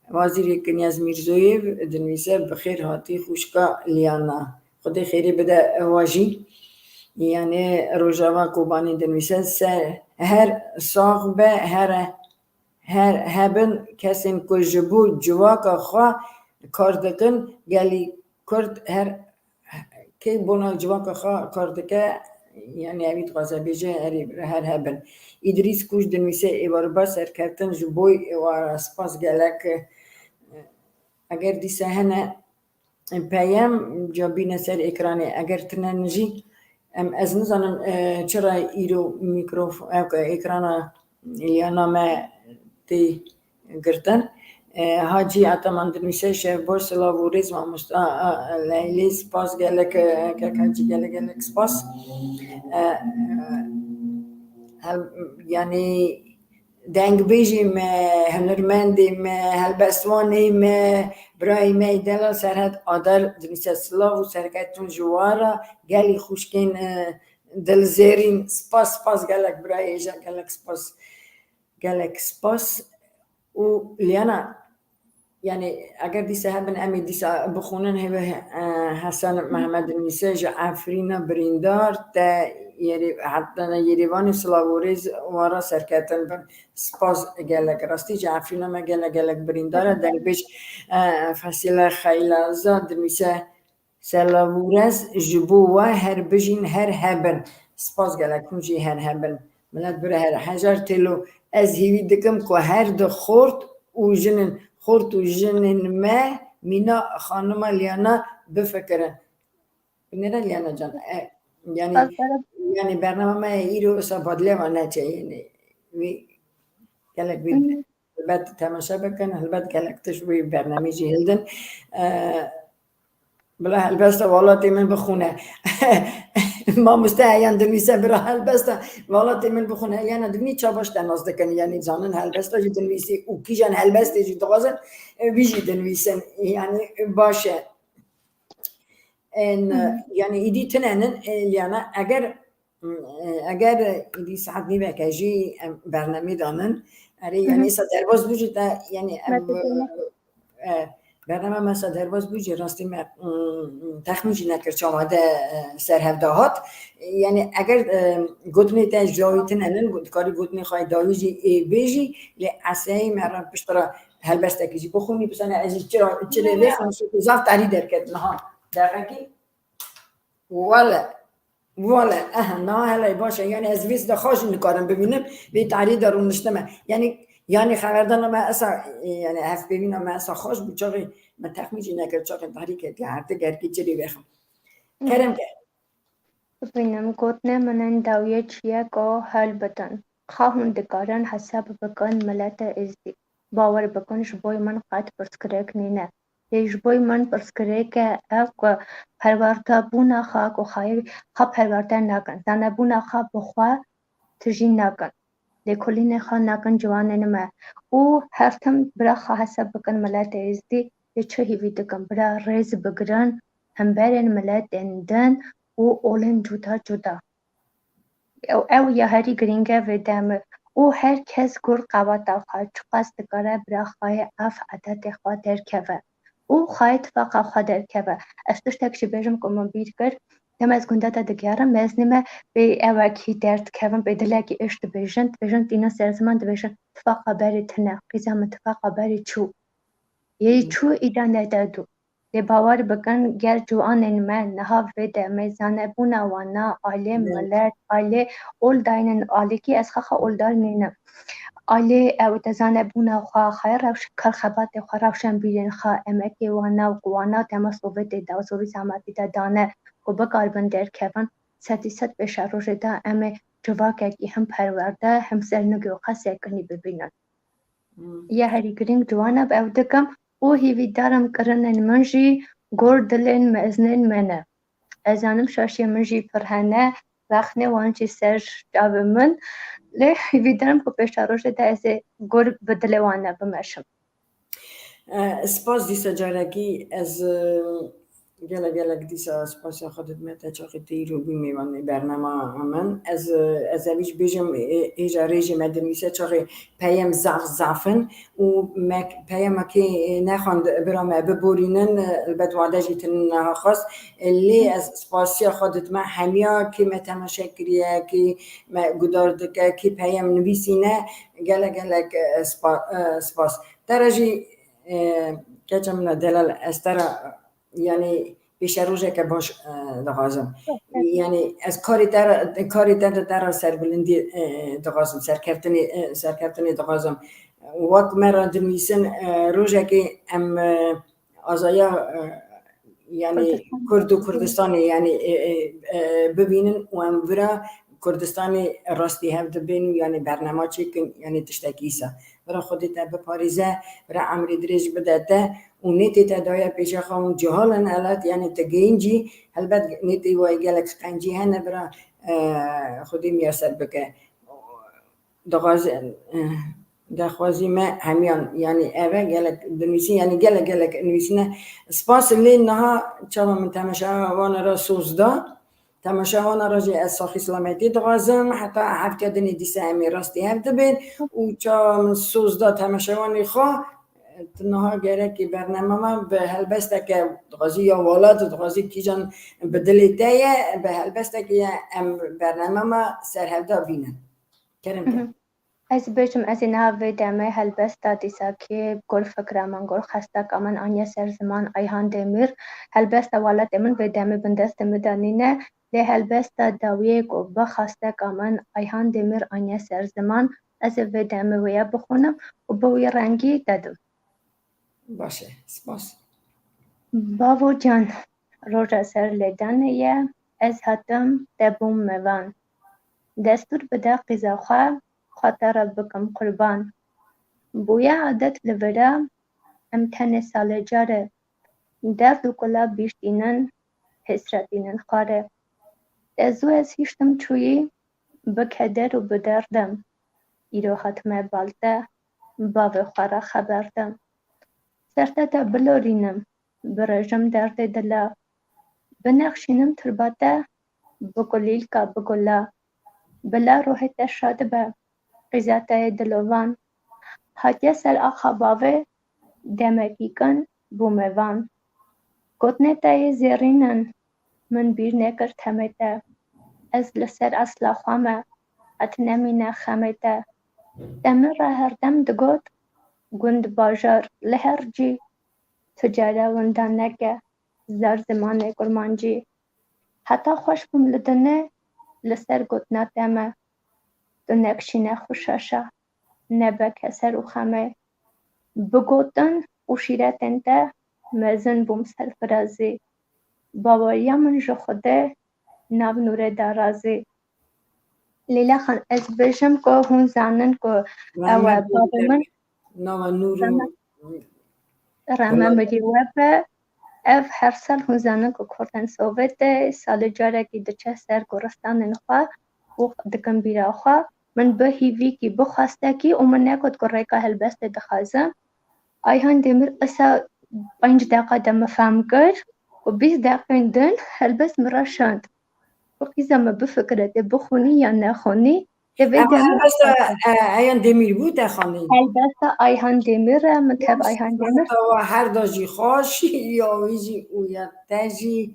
Wazîrê Kinyaz Mîrzoyev dinivîse, bi xêr hatî xwişka Liyana. Xwedê xêrê bide wa jî. Yanê Rojava Kobanî dinivîse, se-, her sax be, her, her hebin kesên ku ji bo civaka xwe kar dikin, gelî Kurd her Kê bona civaka xwe kar dike, yani evî dixwaze bêje, herî her hebin. Îdrîs Kûç dinivîse, êvar ba serkeftin ji bo êwara, spas gelek. Eger dîsa hene peyam, ca bîne ser ekranê. Eger tinen jî, em, ez nizanim, e, çira îro mîkrofon, ev, ekrana Liyana me tê girtin. E, Hacî Ataman dinivîse, şevbaş, silav û rêz mamosta, a, a, Leylê, spas gelek, e, kek Hacî, gelek, gelek spas. E, e, hel-, yani dengbêjê me, hunermendê me, helbestvanê me, birayê me yê delal Serhed Adar dinivîse, silav û serkeftin ji we re, gelî xwişkên, e, dilzêrîn, spas, spas gelek birayê hêja, gelek spas. Gelek spas. Û Liyana, yani eger dîsa hebin, em ê dîsa bixwînin, hêve, e, Hesen Mehmed dinivîse, ji Efrîna birîndar te Yêrê-, heta Yêrêvanê silav û rêz we re serketin bin. Spas gelek. Rastî ji Efrîna me gelek gelek birîndar e. Dengbêj, e, Fesîle Xeylaza dinivîse, Selav û rêz ji bo we, her bijîn, her hebin. Spas gelek, hûn jî her hebin. Milet bira her hejar têlo. Ez hîvî dikim ku her di xort û jinên, xort û jinên me mîna xanima Liyana bifikirin. Binêre Liyana can. E, yani, Spas gerek. Yani bernama me îro wisa badleva neçe, yani wî gelek wî Hı hı. Helbet temaşe bikin, helbet gelek tişt wî bernamê jî hildin. E, bila helbesta welatê min bixwîne. Mamoste heyan dinivîse bira helbesta welatê min bixwîne. Yani divnî çabaş te nas dikin. Yani zanin helbesta jî dinivîsî û kîjan helbestê jî dixwazin, e, wî jî dinivîsin. Yani baş e. En, Hı hı. Yani îdî tinenin, e, Liyana, eger, e, eger îdî saet nîveke jî em bernamê danin, erê, Hı hı. Yani êsa derbas bû jî te, yani em, Merhaba. E, bernama me êsa derbas bû jî rastî me, mm, texmîn jî nekir çawa de, e, ser hev de hat. Yani eger, e, gotinê te ji dawî tinenin, dikarî gotinê xwe dawî jî, e, bêjî, lê eseyî me re piştre helbestekî jî bixwînî, bisane ez jî çira, çirê vê xwe zaf tarî derket niha. Deqekî. Wele, wele, aha, na hele baş e. Yani ez vê de xwe jî nikarim bibînim. Vê tarî de rûniştime. Yani, yani xeberdana me esa, yani hevpeyvîna me esa xweş bû. Çaxê me texmîn jî nekir, çaxê tarî ketiye. Her ti gerkî çirê vêxim. Kerem ke. Bibînim, gotinê min in dawiyê çiyek o hel bidin. Xa hûn dikarin hesab bikin milete Êzdî. Bawer bikin, ji bo min qet pirsgirêk nîne. Lê ji bo min pirsgirêk e ev ku perwerdebûna xwe ku xayê xwe perwerde nakin. Zanebûna xwe bi xwe tijî nakin. Lêkolînê xwe nakin ciwanên me. Û her tim bira xwe hesab bikin miletê êzdî, lê çi hîvî dikin, bira rêz bigirin hemberên miletên din û olên cuda cuda. Ew, ew ya herî girîng e vê demê. Û her kes gur qeweta xwe, çiqas dikare bira xwe yê ev edetê xwe derkeve. Û xwe yê tifaqa xwe derkeve. Ez tiştek jî bêjim ku min bîr kir, dema ez gunda te digerim, mezinê me pê ewekî derdikevin, pê dilekî êş dibêjin, dibêjin tînin ser ziman, dibêjin tifaqa berê tune, qîza min tifaqa berê çû. Yê çû îda nede dû. Lê bawer bikin, ger ciwanên me niha vê demê zanebûna wana, alê milet, alê ol daynin, alîkî ez xaxa oldar nînim. Alê ew te zanebûna xwe, xaye rewş-, kar xebatê xwe, rewşenbîrên xwe, emekê wana û ku wana dema Sovyetê de, Sovyet zehmetî de dane ku bikaribin derkevin, sedî sed pêşerojê de em ê civakekî him perwerde, him sernigê û xesekinî bibînin. Hmm. Ya herî girîng ciwana bi ew dikim û hîvîdarim kirinên min jî gor dilên mezinên me ne. Ez zanim şaşiyê min jî pir hene, rexnê wan jî ser çavê min. Lê hîvîdarim ku pêşerojê de ez ê gor bi dilê wan ne bimeşim. Eh, spas dîsa carekî ez, eh, gelek gelek dîsa spasiya xwe didime te çaxê te îro bû mêvanê bernama min. Ez, eh, ez evî jî bêjim, eh, hêja rêjê me dinivîse çaxê peyem zaf zaf in û me peyemekê, eh, nexwend bira me biborînin, eh, elbet wade jî tune niha xwest. Eh, lê ez spasiya xwe didime hemiya kê me temaşe kiriye, kê me guhdar dike, kê peyem nivîsîne, gelek gelek, eh, spa-, eh, spas. Te re jî, e, keça min e delal, ez te re, yanî pêşerojeke baş, e, dixwazim. Yanî ez karê te re, karê te de te re serbilindî, e, dixwazim, serkeftinê, e, serkeftinê dixwazim. Wek me re dinivîsin, e, rojekê em, e, azaya, e, yanî Kurdistan. Kurd û Kurdistanê, yanî, e, e, e, bibînin û em vira Kurdistanê rastî hev dibên û yanî bernama çêkin, yanî tiştekî îsa. Bira Xwedê te biparêze, bira emrê dirêj bide te û nêtê te daye pêşa xwe hûn cihal in elat, yanî te geyîn jî, helbet nêtê wayê gelek qencî hene, bira, e, Xwedê miyaser bike. Dixwazî, eh, dexwazî me hemiyan, yanî ev e gelek dinivîsîn, yanî gelek gelek nivîsîne. Spas lê niha çawa min temaşewana re soz da. Temaşewana re jî ez saxî selametî dixwazim. Heta heftiya dinê dîsa em ê rastî hev dibên û çawa min soz da temaşewanê xwe, tu niha gerekî bername me bi helbesteke dixwazî ya welat, dixwazî kîjan bi dilê te ye, bi helbestekê ye em bername me ser hevda bînin. Kerem te. Mhm. Ez bêjim, ez ê niha vê demê helbesta dîsakê gor fikra min, gor xesteka min aniye ser ziman Ayhan Demîr. Helbesta welatê min vê demê bindestê min de nîne, lê helbesta dawiyê ku bi xesteka min Ayhan Demîr aniye ser ziman, ez ê vê demê wêya bixwînim û bi wî rengî te dim. Baş e, spas. Bavo can, roja ser lêdanê ye, ez hatim te bûm mevan. Destûr bide qîza xwe, xwe te re bikim qurban. Bûye adet li vira, em tenê salê care, derd û kula bîr tînin, hesret tînin xware. Te zû ez hiştim çûyî, bi keder û bi derdim. Îro hatime bal te, bavê xwe re xeber dim. Ser te te bilorînim, birêjim derdê dila. Binexşînim tirba te, bi kulîlka, bi gula. Bila ruhê te şad be, qîza te yê dilovan. Hatiye ser axa bavê, demekî kin bûme van. Gotinê te yê zêrîn in, min bîr nekir temê te. Ez li ser esla xwe me, qet nemîne xemê te. Te min re herdem digot, gund bajar li her cî, tu cara winda neke, zar zimanê kurmancî. Heta xweş bûm li dinê, li ser gotina te me. Tu nekşîne xwe şaşa, nebe keser û xemê. Bi gotin û şîretên te mezin bûm serfirazî. Baweriya min ji Xwedê nav nûrê da razî. Leyla Xan, ez bêjim ku hûn zanin ku ew e bavê min. nava nûr û Rehme mirî we be. Ev her sal hûn zanin ku Kurdên Sovetê salê carekî diçe ser goristanên xwe û dikin bîra xwe. Min bi hîvîkî, bi xwestekî û min negot ku rêka helbestê dixwazim. Ayhan Demir esa pênc deqa de min fehm kir ku bîst deqên din helbest min re şand. Bi qîza min bifikire, tê bixwînî yan nexwînî, tê vê Ev demê helbesta, e, Ayhan Demîr bû te xanî? Helbesta Ayhan Demir e, min tev Ayhan Demir. Tawa her da jî xweş, ya wî jî û ya te jî,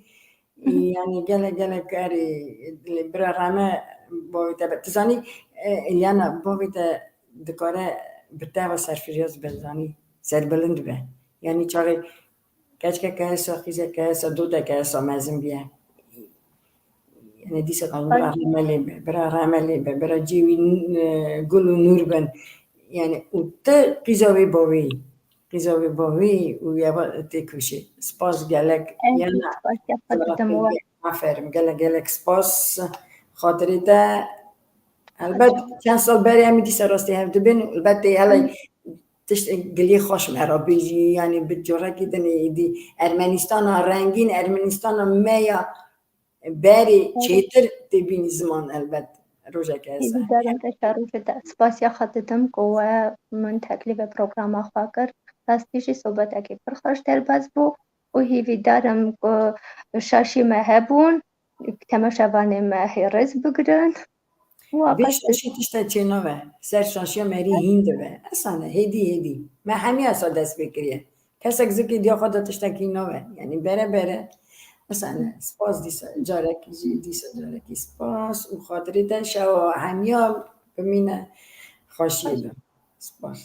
yanî gelek gelek erê, dilê bira Rehme bavê te be. Tu zanî, e, Eliana, bavê te dikare bi te ve serfiraz be, zanî, serbilind be. Yanî çaxê keçke keyesa, qîze keyesa, dote keyesa mezin biye. Yanî dîsa qal bira Rehme lê be, bira Rehme lê be, bira cê wî, e, gul û nûr bin. Yanî û tu qîza wê bavê yî. Qîza wê bavê yî û yeva tê kuşê. Spas gelek. Yana. Aferin, gelek gelek spas. Xatirê te. Elbet çend sal berê em dîsa rastî hev dibin. Elbet tê hele tişt gilî xweş me re bêjî. Yanî bi corekî din êdî Ermenîstana rengîn, Ermenîstana me ya berê çêtir tê bînî ziman elbet. Rojeke hêvîdar im te şa rojê te. Spasiya xwe didim ku we min teklîfê programa xwe kir. Rastî jî sobetekî pir xweş derbas bû û hêvîdar im ku şaşî me hebûn, temaşevanê me hê rêz bigirin. Bê şaşî tiştek çê nabe. Ser şaşiya merî hîn dibe. Esan e, hêdî hêdî. Me hemiya sa dest pê kiriye. Kesek zikê diya xwe de tiştekî nabe. Yanî bere bere. Esan e, spas dîsa. Carekî jî dîsa carekî spas û xatirê te şewa hemiya bimîne xweşiyê de. Spas.